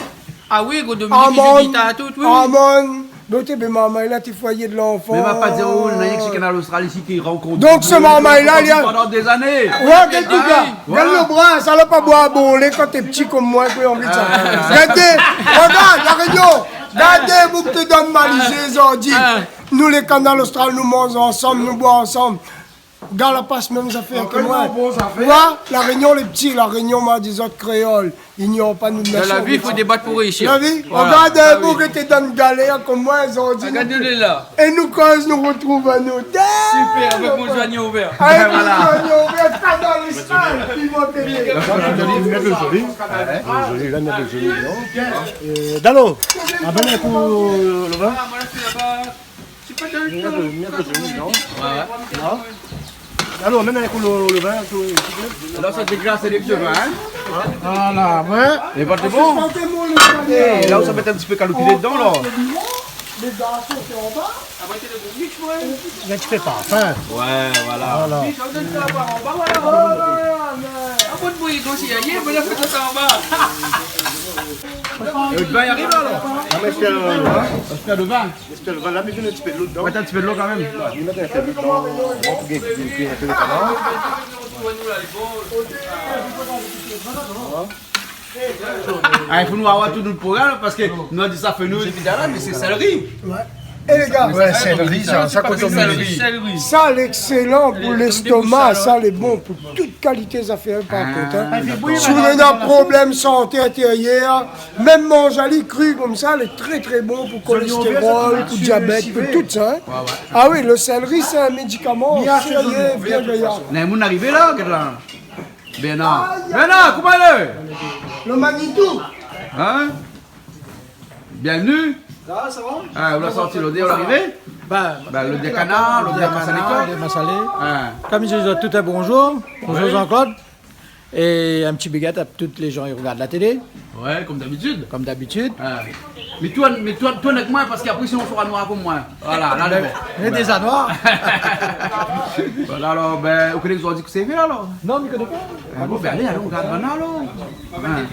Ah oui, Dominique, Armand, Judita, tout, oui, oui. Armand, Donk, té, ben, marmay la, té foyer de l'enfance. Mé ma pa di aou, néna rienk si Kanal Austral isi ki rankont. Donk, sé marmay la, li la pandan dé zané. Ouais, gèt, gèt lo bra, sa la pa boir bolé kan té pti konm moin, koi, anvi sa. Ah. Gèt, regard, La Rényon. Gèt, boug té donn malizé, zordi. Ah. Nou, lé Kanal Austral, nou manz ansanm, nou boir ansanm. Gard la pas mèm zafèr ke moin. Ankor in bon zafèr. Wa, La Rényon, lé pti, La Rényon, ma di azot kréol. Ignor pa nout nasion. Dan la vi, fo débat pou réisi. La vi, voilà. Regard, euh, boug té dan galèr konm moin, zordi. Regard, nou lé la. É nou, kan nou rotrouv anou. Super, avèk mon zoignon vèr. Avèk mon zoignon vèr, pa dan lé sal, piman télé. Mèt lo zoliv. Lo zoliv, la, mèt lo zoliv, non ? Euh, Dalo, amèn in kou lo vin. Mèt lo zoliv, non ? Ouais, ouais. Non ? Alor, mèt in kou lo, lo vin, kou, in ti pé. La, sa déglas avèk lo vin, hein ? Voilà, ouais. É pa, lé bon ? É la, ou sa mèt in ti pé kaloupilé dedan, la. Lé garson, sé anba. In ti pé parfin. Ouais, voilà. Voilà. É lo vin i ariv, alor ? Ah, mé sé, euh, lo vin. Sé lo vin. Mé sé lo vin la, mé mèt in ti pé dolo dedan. Mèt in ti pé dolo kan mèm. Ouais, mèt in pé dolo dedan. Bon, pou gingn kui in pé lo kanar. Ah, i fo nou avoir tout nout program, parske nou la di sa fé nou dépi talèr, mé sé sèlri. Ouais. É lé gars, ouais, sèlri, sa, sa, sa, koté sèlri. Sa, lé ékselan pou lèstoma, sa, lé bon pou tout kalité zafèr, par kont, hein. Ah, dakor. Si ou néna problèm santé intérièr, mèm manz ali kri konmsa, lé trè, trè bon pou kolèstérol, pou diabèt, pou tout sa, hein. Ouais, ouais. Ah oui, lo sèlri, sé in médikaman sérié, bien gayar. Néna moun arivé la, gèt la. Bernard. Bernard, koman i lé ? Lo Manitou. Hein ? Bienvenue. Sa va, sa va ? Ah, ou la santi lodèr, ou la arivé ? Bin, lodèr kanar, lodèr masalé, koi. Lodèr masalé. Ah. Konm mi di azot tout, bonjour. Bonjour Jean-Claude. É in ti big up a tout lé jan i rogard la télé. Ouais, konm dabitid. Konm dabitid. Ah. Mé tourn, mé tourn, tourn avèk moin, parske apré, sinon, ou sra noir konm moin. Voilà, la, lé bon. Mé déza noir. Voilà, alor, bin, ou koné zordi kosa i fé, alor ? Non, mi koné pa. Ah bon, bin, alé, alé, ou gard banna, alor. Hein.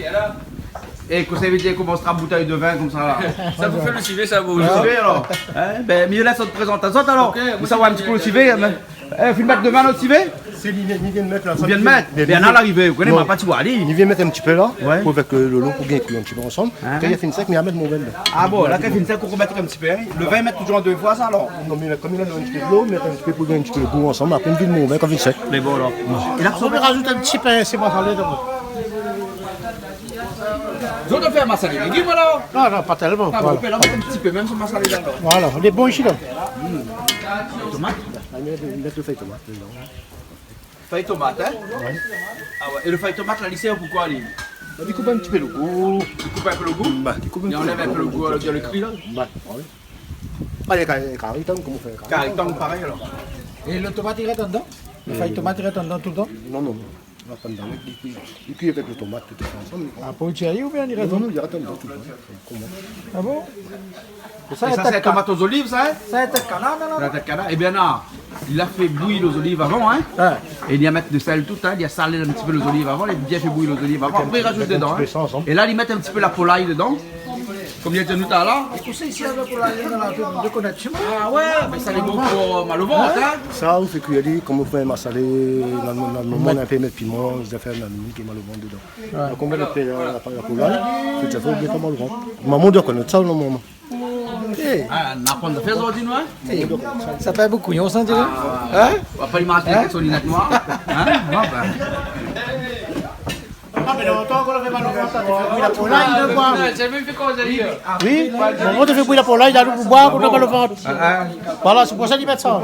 É kosa i vé dir, komans trap boutèy de vin konmsa, la ? Sa pou fé lo sivé, sa, bonjour. Lo sivé, alor. Hein, bin, mi lès azot prézant azot, alor. OK, ou sa voir in ti pé lo sivé, hein. Eh, fine mèt devan nout sivé ? Sé li, li vien mèt la. Ou vien mèt ? Mé Bernard la arivé, ou koné, non, ma pa ti wa ali. Li vien mèt in ti pé la, ouais, pou avèk, euh, lo, lo, pou gingn kui in ti pé ansanm. Hein ? Kan li fine sèk, mi amèt mon vin la. Ah bon, la, kan fine sèk, ou mèt in ti pé, hein. Lo vin i mèt toujour an dé foi, sa, alor ? Non, mé konm li la in ti pé dolo, mèt in ti pé pou gingn in ti pé lo gou ansanm, apré, mi vid mon vin kan fine sèk. Mé bon, alor. É la, ou pé rajout in ti pé, sé pa salé, donk. Zot i fé masalé légim, alor ? Non, non, pa tèlman, ah, voilà. Ou pé la mèt in ti pé mèm si masalé la, alor. Voilà, lé bon isi, la. Hmm. Tomat. Ah, mèt, mèt lo fèy tomat dedan. Fèy tomat, hein ? Ouais. Ah ouais. É lo fèy tomat la, li sèrv pou koi, li ? Li koup in ti pé lo gou. Li koup in pé lo gou ? Ba, li koup in pé lo gou. Li anlèv in pé lo gou, euh, dan lo kri la ? Ba, ouais. Ah, lé ka-, kari tang, koman i fé kari tang ? Kari tang, parèy, alor. É lo tomat, li rès andan ? Lo fèy tomat, li rès andan toultan ? Non, non, non. Li rès pa andan, li, li, li kui avèk lo tomat, tout ansanm. Ah, pou tir ali oubien li rès ? Non, non, li rès andan toultan. Koman ? Ah bon ? É sa, sé in tèt tomat o zoliv, sa, hein ? Sé in tèt kanar, non, non ? Sé in tèt kanar. Ébin, non. Li la fé bouyir lo zoliv avan, hein ? Ouais. É li la mèt de sèl, tout, hein. Li la salé in ti pé lo zoliv avan, li la bien fé bouyir lo zoliv avan. Apré, li rajout dedan, hein. Mèt in ti pé sa ansanm. É la, li mèt in ti pé la polay dedan. Konbien de nou ta la ? Ékout, isi, avèk pou la, la, la, de konèt. Ah ouais, mé sa lé bon pou, euh, mal au ventre, hein ? Sa, ou fé kui ali, konm ou fé in masalé, dan, dan, dan, in pé mèt piman, zafèr, dan, ki mal au ventre dedan. Ouais. Donk, ou mèt in pé, euh, la, la, pou la, fé sa, fo bien fé mal au ventre. Momon i doi konèt sa, non, momon ? Eh. Ah, nou aprann zafèr zordi, non, hein ? Eh. Sa fé bokou, on s'en dirait. Ah. Hein ? On va pas lui marquer avec son lunette noire. Hein ? Bon, ben. Ah, mé lontan, kan ou la fé mal au ventre, sa, ou fé bouyi la polay, ou fé koi ? Oui, momon té fé bouyi la polay, dan lo pou boir, kan ou la mal au ventre. Ah, ah. Voilà, sé pou sa li mèt sa. Ah,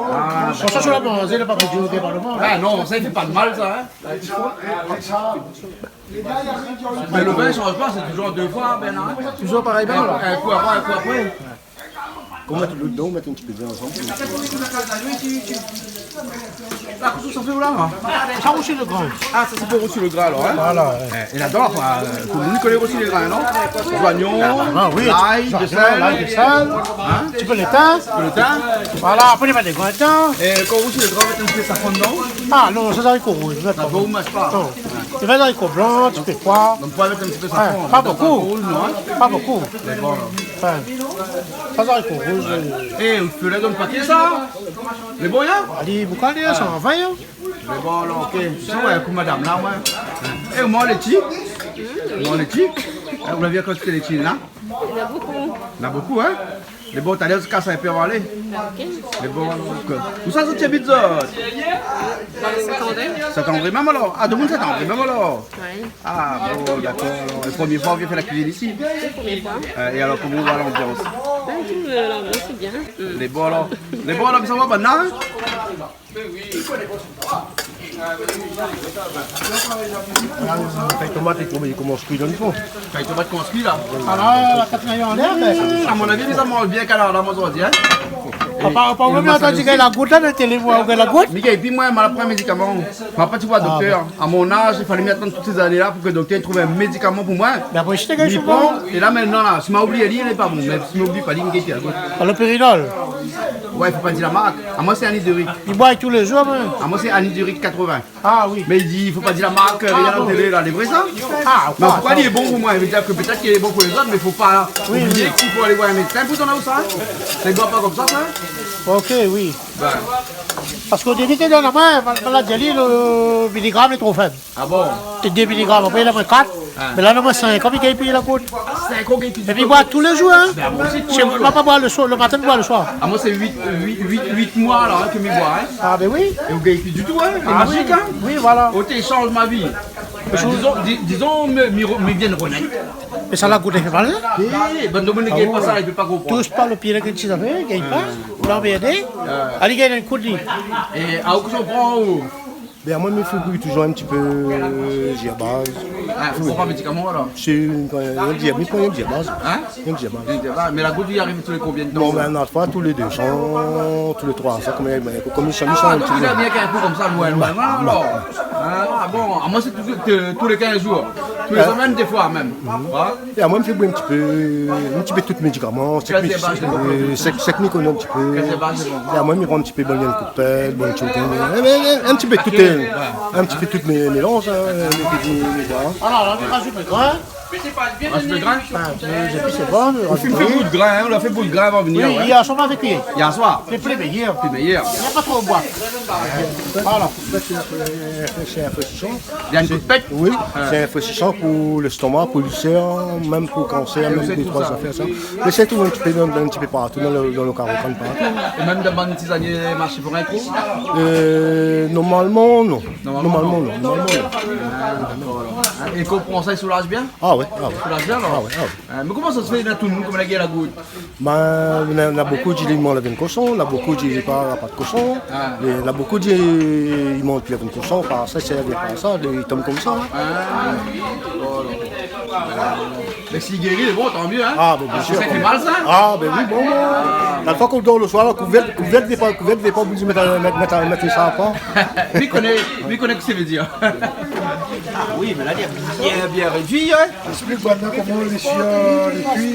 dakor. Pou sa, si ou la manzé, la pa pou dir ou té mal au ventre. Ah non, sa i fé pa de mal, sa, hein. Mé lo vin i sanz pa, sé toujour dé foi, ben, hein. Toujour parèy, ben, voilà. In kou avan, in kou apré. Kan ou mèt lo dedan, ou mèt in ti pé de vin ansanm. La, kosa sa fé la, hein ? Sa rousi lo grin. Ah, sa sé pou rousi lo grin, alor, hein ? Voilà, ouais. Eh, é ladan, euh, tout lo moun i koné rousi lo grin, non ? Zoignon, lay, de sèl. Ah oui, zoignon, lay, de sèl. Hein ? In ti pé lo tin. In ti pé lo tin. Voilà, apré, i mèt lo grin dedan. É kan ou rousi lo grin, ou mèt in ti pé safran dedan ? Ah non, sa, zariko rouz, mèt pa. Sa, ou manz pa. Non. I mèt zariko blan, in ti pé poi. Donk, poi avèk in ti pé safran. Ouais, pa bokou. Zariko rouz, non, hein ? Pa bokou. Lé bon, la. Ouais. Sa, zariko rouz, euh. Eh, ou fé la dan lo paké, sa ? Lé bon, hein ? Alé, boukal, hein, sa va, hein ? Lé bon, la, ok. Sa, ouais, pou madam, la, ouais. Eh, ou manz létshi ? Ou manz létshi ? Eh, ou la vi kantité létshi, la ? Na bokou. Na bokou, hein ? Lé bon, talèr, ou kas in pé, ou va alé. Ok. Lé bon, donk, euh, ousa zot i abit, zot ? Saint-André. Saint-André mèm, alor ? Ah, domoun Saint-André mèm, alor ? Ouais. Ah, bon, dakor. Lo promié foi ou vien fé la kuizine isi ? Sé lo promié foi. Euh, é alor, koman i voi lanbians ? Ben, tout, euh, lanbians, lé bien. Mm. Lé bon, alor. Lé bon, alor, sa va, banna, hein ? Kay tomat i komans kui dan lo fon. Kay tomat i komans kui, la. Ah, la, la, la, kat mayon anlèr, mé. Mm, a mon avi, sa i manz bien kanar la, mon zordi, hein. Papa, papa, ou la antann, gingn la gout, la, dan télé, ou gingn la gout. Miguel, épi moin, ma la pran médikaman. Ma pa ti voi doktèr. Ah bon. A mon az, i falé mi atann tout sé zané la pou ke doktèr i trouv in médikaman pou moin. Mé apré, mi pran, é la, mintnan, la, si ma oubli ali, lé pa bon. Mé si ma oubli pa ali, mi gingn la gout. Alopérinol. Ouais, fo pa dir la mark. Amoin, sé Aniduric. I boi tou lé zour, moin. Amoin, sé Aniduric quatre-vingts. Ah oui. Mé i di, fo pa dir la mark, euh, ah, rien bon. Télé, la, lé vré, sa ? Ah, mé an tou ka, li lé bon pou moin. I vé dir ke pétèt li lé bon pou lézot, mé fo pa oublié k'i fo alé voir in médsin pou donn aou sa, hein. Sé pa konmsa, sa, hein. Ok, oui. Ben. Parske o débi, té donn amoin, ma, ma la di ali, lo miligram lé tro fèb. Ah bon ? Té dé miligram, apré, la, moin kat. Ah. Mé la, non, moin, sink an, mi gingn pi la gout. Sink an, ou gingn pi. Épi, mi boi tou lé zour, hein. Ben, moin osi, tou lé zour. Sé, ma pa boir lo soir, lo matin, mi boi lo soir. Ah, moin, sé uit, uit, uit, uit moi, la, hein, ke mi boi, hein. Ah, ben oui. É ou gingn pi ditou, hein. Sé mazik, hein. Ah oui, oui, voilà. Ou té sanz ma vi. Ben, dizon, di-, dizon, mi, mi re-, mi vien ronèt. Mé sa, la gout i fé mal, hein. Eh, bann domoun i gingn pa sa, i pé pa konprann. Tous pa lo pié la, gingn ti zafèr, gingn pa. Ah. Ou la anmèrdé. Ah. Alé, gingn in kou d'li. É, ah, ou kosa ou pran, ou ? Ben, moin, mi fé bouyi toujour in ti pé, euh, Giabaz. Ah, ou pran pa médikaman, alor ? Sé in, in Giabaz, mi pran in Giabaz. Hein ? In Giabaz. In Giabaz. Mé la gout i ariv tou lé konbien d'tan, sa ? Non, ben, na pa tou lé dé san, tou lé troi san, konm, ben, konm i san, i san in ti pé. Ah, donk, ou la bien k'in kou konmsa, loin, loin, alor. Ah, bon, amoin, sé tou, tou, tou lé kinz zour. Tou lé semèn, défoi, mèm. Mhm. Ouais. É amoin, mi fé bouyi in ti pé, in ti pé tout médikaman, sèk mi, euh, sèk, sèk mi koné in ti pé. Kaz de baz, sé bon. É amoin, mi pran in ti pé bann kou d'pèl, bann tchouk, in, in, in, in ti pé tout, euh, in ti pé tout mé-, mélanz, hein, euh, mé, mé, mé, voilà. Alor, la, mi razout lo grin. Razout lo grin ? Ah, euh, épi sé bon, mi razout lo grin. Ou la fé bouyi lo grin, hein, ou la fé bouyi lo grin avan de vnir, oui, ouais. Yèr soir, ma la fé kui. Yèr soir ? Lé pli méyèr. Pli méyèr. Na pa tro boir. Voilà. Sé in frésisan. Sé in kou d'pèt ? Oui, sé in frésisan pou lèstoma, pou ilsèr, mèm pou kansèr, mèm dé troi zafèr, sa. Mé sé tou in ti pé dan, in ti pé partou, dan lo, dan lo karo kann partou. É mèm dan bann ti zané marshé pou in kou ? Euh, normalman, non. Normalman, non. Normalman, non. Ah, dakor, alor. É kan ou pran sa, i soulaz bien ? Ah ouais, ah ouais. Soulaz bien, alor ? Ah ouais, ah ouais. Euh, mé koman sa i fé, na tout lo moun, koman la gèr la gout ? Ben, na, na bokou i di li manz la viann koshon, na bokou i di li pa, pa de koshon. Ah. É na bokou i di li manz pi la viann koshon, pa sa, sé pa sa, li tonm konmsa, hein. Ah. Mé si i géri, lé bon, tan mié, hein. Ah, ben, bien sir. Parske sa i fé mal, sa. Ah, ben oui, bon, bon. Ah. La foi k'ou dor lo soir, la, kouvèrt, kouvèrt, lé pa, kouvèrt, lé pa oblizé mèt, mèt, mèt, mèt sa, koi. Mi koné, mi koné kosa i vé dir. Ah oui, mé la, lé bien, bien rédui, in. Esplik banna koman lé kui.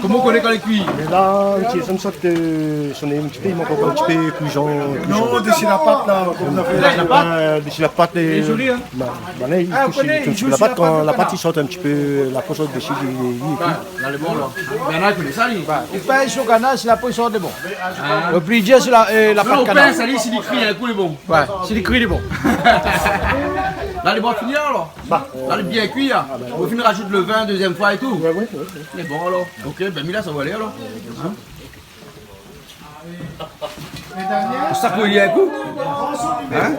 Koman ou koné kan lé kui ? Mé la, in ti, sa mi sort, euh, son in ti pé, i mank ankor in ti pé koujon, koujon. Non, dési la pat la, koman ou fé la pat. Euh, dési la pat, euh, lé zoli, in. Ba, ba la, i koush, i koush la pat, kan la pat i sort in ti pé, la po i sort dési, i, i, i kui. La, lé bon, la. Néna i koné sa, li. Ou pèz son kanar, si la po i sort, lé bon. Ah. Lo pli dir, sé la, euh, la pat kanar. Non, ou pèz ali, si li kui in kou, lé bon. Ouais, si li kui, lé bon. La, lé bon, fini alor. Ba. La, lé bien kui, in. Ou fine razout lo vin, dézièm foi é tou. Ouais, ouais, ouais, ouais. Lé bon alor. Ok, bin, mi la, sa va alé alor. In ? Sa pou li in kou. In ?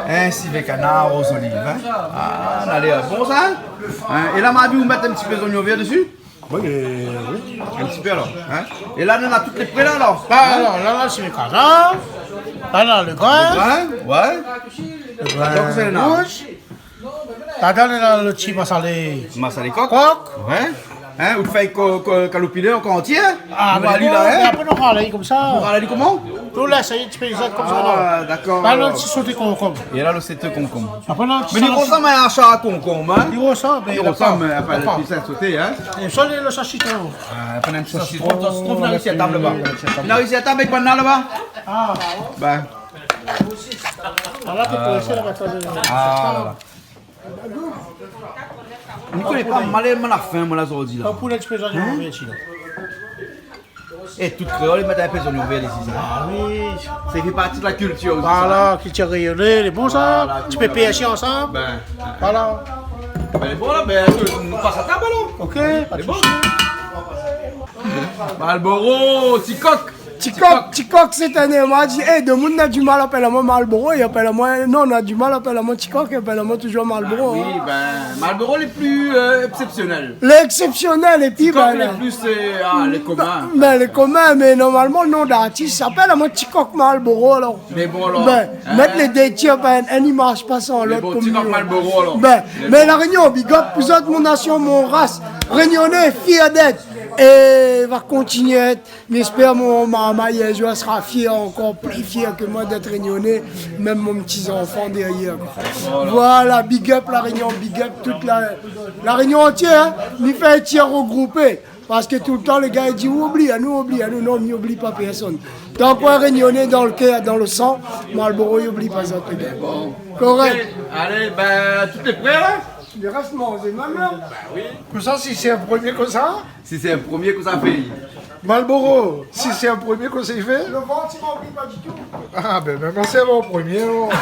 In sivé kanar o zoliv, in ? Ah, la lé bon sa, in ? In ? É la, ma vi ou mèt in ti pé zoignon vèr dési ? Oui, euh, oui. In ti pé alor, in ? É la, nou na tout lé pré la alor. Ba, alor, la, la, sé lo kanar. La, la, lo grin. Lo grin, ouais. Lo grin. Donk, sé la. Rouz. Ladan, néna lo ti masalé. Masalé kok. Kok. Ouais. In, ou fé ko-, ko-, kaloupilé an antié. Ah, mé bon, in ? Apré, nou ral ali konmsa. Ou ral ali koman ? Nou lès in ti pé zot konmsa, non ? Ah, dakor. La, lo ti soté konkonm. É la, lo soté konkonm. Apré, non, mé li rosanm in ashar konkonm, in ? Li rosanm, mé li rosanm, mé anfin, lo ti sa soté, in ? É sa, lo sitron. Ah, apré, in ti sitron, sitron, sitron, fine ariv si la tab laba. Fine ariv si la tab avèk banna laba. Ah. Bin. Ala, té pou éséy la, ah, la, la. Ou koné pa, moin la, moin la fin, moin la, zordi la. Kan pou lé ti pé zoignon vèr, sinon. É tout kréol i mèt in pé zoignon vèr dési, in. Ah oui. Sa i fé parti de la kiltir osi, sa. Voilà, kiltir rényoné, lé bon sa. Voilà, ti pé pèrsi ansanm. Bin. Voilà. Bin, lé bon la, bin, nou pas a tab alor. Ok, pa de sousi. Lé bon. Malboro, ti kok. Ti kok, ti kok, sétané, moin la di, é, demoun na di mal apèl amoin Malboro, i apèl amoin, non, na di mal apèl amoin ti kok, i apèl amoin toujour Malboro, in. Ah oui, bin, Malboro lé pli, euh, èksépsionèl. Lé èksépsionèl, épi, ti kok, bin, lé pli, euh, ah, lé komin. Bin, lé komin, mé normalman, non d'artis, i apèl amoin ti kok Malboro, alor. Mé bon, alor, bin, in, mèt lé dé tir, bin, inn i marsh pa san lot, bon, konm ti kok Malboro, alor. Bin, mé bon. La Rényon, big up pou zot, mon nasion, mon ras. Rényoné, fièr d'èt. É va kontinié èt. Mi éspèr mon marmay in zour sra fièr, ankor pli fièr ke moin d'èt rényoné, mèm mon ti zanfan dèryèr, koi. Voilà. Voilà, big up La Rényon, big up tout la, La Rényon antièr, in. Mi fé in tir regroupé, parske toultan lé gars i di, oubli anou, oubli anou, non, mi oubli pa pèrsone. Tan k'in rényoné dan lo kèr, dan lo san, Malboro i oubli pa sa, lé gars. Bon. Korèk. Ok, alé, bin, tout lé pré la ? I rès manzé mèm la. Bin oui. Konmsa, si sé in promié konmsa, Si sé in promié, kosa i fé ? Malboro, si sé in promié, kosa i fé ? Lo vant i mank pa ditou. Ah, bin, bin, bin, sé in promié, alor.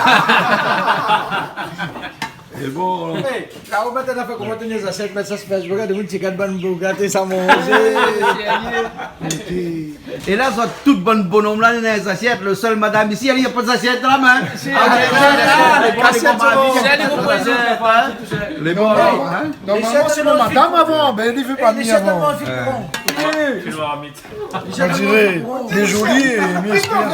É bon, alor. É, la, ou mèt in afèr, koman ou tien zasièt, mèt sa, sé pa, je regarde, moun, sé kat bann boug, té sa manzé. É la, zot tout bann bonom la, néna zasièt, lo sèl madam isi, èl, na pa zasièt la min. Si, ah, lé bon, lé bon, lé bon. Normalman, sé lo madam avan, bin, li fé pa mi avan. On diré, lé zoli, é mi éspèr.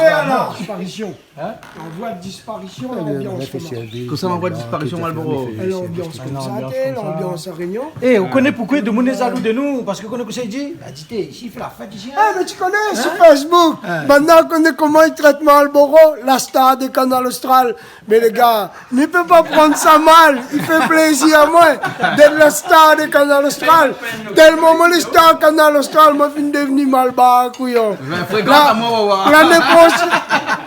Disparition. Hein ? En voie de disparition, l'ambiance commence. Kosa, en voie de disparition, Malboro ? L'ambiance konmsa, té, l'ambiance La Rényon. É, ou koné poukosa demoun lé zalou de nou ? Parske ou koné kosa i di ? La di, té, isi i fé la fèt isi, hein ? Ah, mé ti koné, sur Facebook, banna i koné koman i trèt Malboro, la star de Kanal Austral. Mé lé gars, mi pé pa pran sa mal, i fé plézir amoin d'èt la star de Kanal Austral. Tèlman moin lé star Kanal Austral, moin fine devni malbar, kouyon. Bin, frékant amoin, ou va voir. Lané prosh-,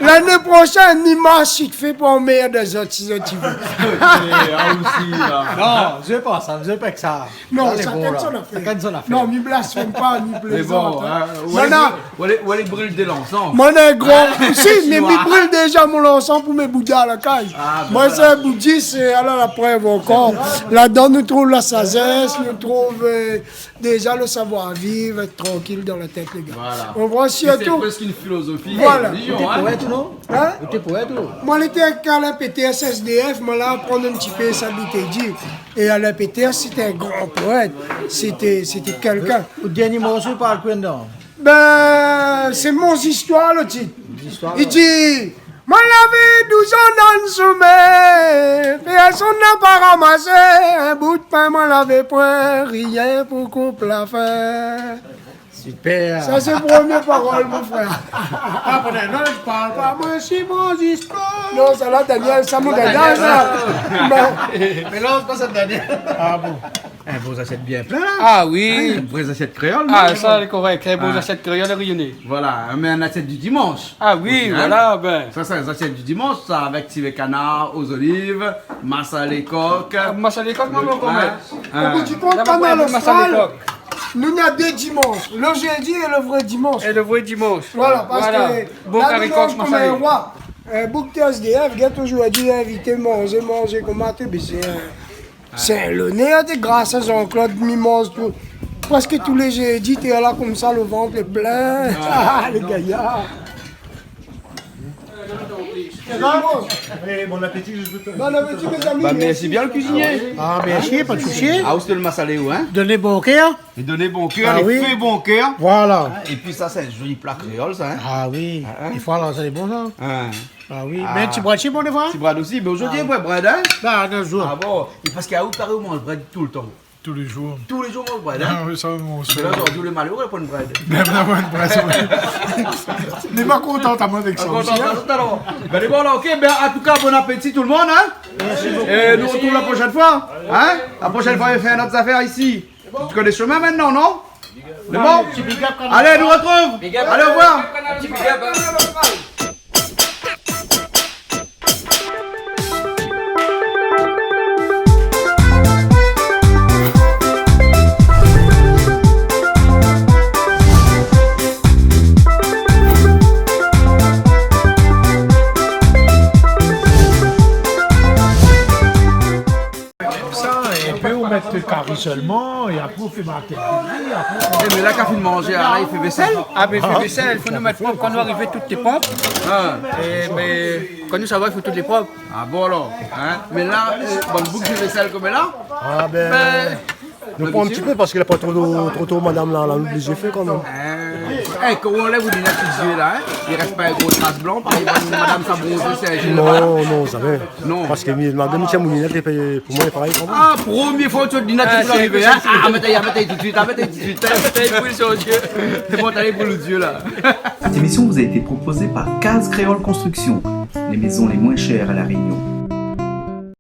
lané proshèn, ni marsh i fé pou anmèrd azot, si zot i vé. É, ah, osi, la. Non, mi vé pa sa, mi vé pa ke sa. Non, shakinn son afèr. Shakinn son afèr. Non, mi blasfèm pa, mi plézant, hein. Mé bon, hein, ou alé bril, ou alé, ou alé bril de lansan. Moin lé gro, ah, si, mé mi bril déza mon lansan pou mé Bouddha la kaz. Ah, bin voilà. Moin sé in boudis, é ala la prèv ankor. Ladan nou trouv la sazès, nou trouv, euh, déza le savoir-vivre, èt trankil dan la tèt, lé gars. Voilà. On voit surtout. Sé preske in filozofi, in relijion, hein. Voilà. Ou té poèt, non ? Hein ? Ou té poèt, ou ? Moin lété èk Alain Péters, S D F, moin la aprann in ti pé sa li té di. É Alain Péters, sété in gran poèt. Sété, sété kèlkin. Lo dèrnié morso, i parl koi dedan ? Bin, sé Mon zistoir, lo tit. Mon zistoir. I di, moin lavé douz an dan soumèr, pèrsone la pa ramasé in bout pin, moin lavé poin rien pou koup la fin. Super. Sa sé promié parol, mon frèr. Ah, bon, non, mi parl pa, moin, si mon zispor. Non, sa la, Daniel, sa, mon gars, sa. Mé mélanz pa sa, Daniel. Ah bon. In bon zasièt bien plin, la. Ah oui. In vré zasièt kréol, non ? Ah, sa, lé korèk. In bon zasièt kréol rényoné. Voilà, mé in asièt di dimansh. Ah oui, voilà, bin. Sa, sé in zasièt di dimansh, sa, avèk sivé kanar, o zoliv, masalé kok. Ah, masalé kok, moin, moin, moin. Au bout du compte, la, moin, Kanal Austral, nou na dé dimansh. Le jeudi et le vrai dimanche. Et le vrai dimanche. Voilà, parske la, nou manz konm in roi. Voilà. Bon kari kok, masalé. Euh, boug té S D F, gèt, zordi, invité, manzé, manzé, koman té, bin, sé, euh, Sé lonèr, té, gras a Jean-Claude, mi manz tout. Prèsk tou lé jeudi, té la konmsa, le vant lé plin. Ah, lé gayar. Eh, bon appétit, je vous... Bon appétit, mes amis. Bah, merci bien, le cuisinier. Ah, merci, pa de sousi. Ah, ou sé le masalé, ou, hein ? Donn bon kèr. Li donn bon kèr, li fé bon kèr. Ah oui. Voilà. Hein, épi sa, sé in zoli pla kréol, sa, hein ? Ah oui. Hein, hein. Défoi, la, sa lé bon, sa. Hein. Ah oui, mé ti brèd, sé bon, défoi ? Ti brèd osi, mé zordi, ah, brèd, hein ? Ba, non, zordi. Ah bon ? É parske aou, paré, ou manz brèd toultan ? Tou lé zour. Tou lé zour, ou manz brèd, hein ? Ah oui, sa, mon frèr. Mé la, zordi, lé maléré, ou la pran brèd. Mé non, moin, brèd, sa, oui. Mé pa kontan, ta, moin, avèk sa osi, hein ? Bin, lé bon, la, ok. Bin, an tou ka, bon appétit, tout le monde, hein ? Merci beaucoup. É nou artrouv la proshèn foi, hein ? La proshèn foi, nou fé in ot zafèr isi. Ou koné le shomin mintnan, non ? Lé bon ? Ti big up, kanmrad. Alé, nou artrouv. Big up. Alé, au revoir. Ti big up, hein. Sa, é pi ou mèt kari sèlman, é apré ou fé martèl. É apré ou... É, mé la, kan fine manzé, la, i fé vésèl. Ah, mé i fé vésèl, fo nou mèt prop. Kan nou arivé, tout lé prop. Ah. É, mé, kan nou sava, i fo tout lé prop. Ah bon, alor, hein ? Mé la, euh, bann boug i fé vésèl konm la. Ah, bin, nou pran in ti pé parske la pa tro, tro, tro, madam la, la, nou oblizé fé kanmèm. Euh, é, kan ou anlèv out linèt sou zié la, hein, i rès pa in gro tras blan, parske madam sa bronzé, sé in... Non, non, zamé. Non. Parske mi, madam, mi tien mon linèt, é pi pou moin, lé parèy pou moin. Ah, promié foi ou ti linèt, ah, sé arivé, hein. Ah, mèt ali, mèt ali tout suit, ah, mèt ali tout suit, hein. Mèt ali pou son zié. Sé bon, alé pou le zié, la. Cette émission vous a été proposée par Case Créole Construction, les maisons les moins chères à La Réunion.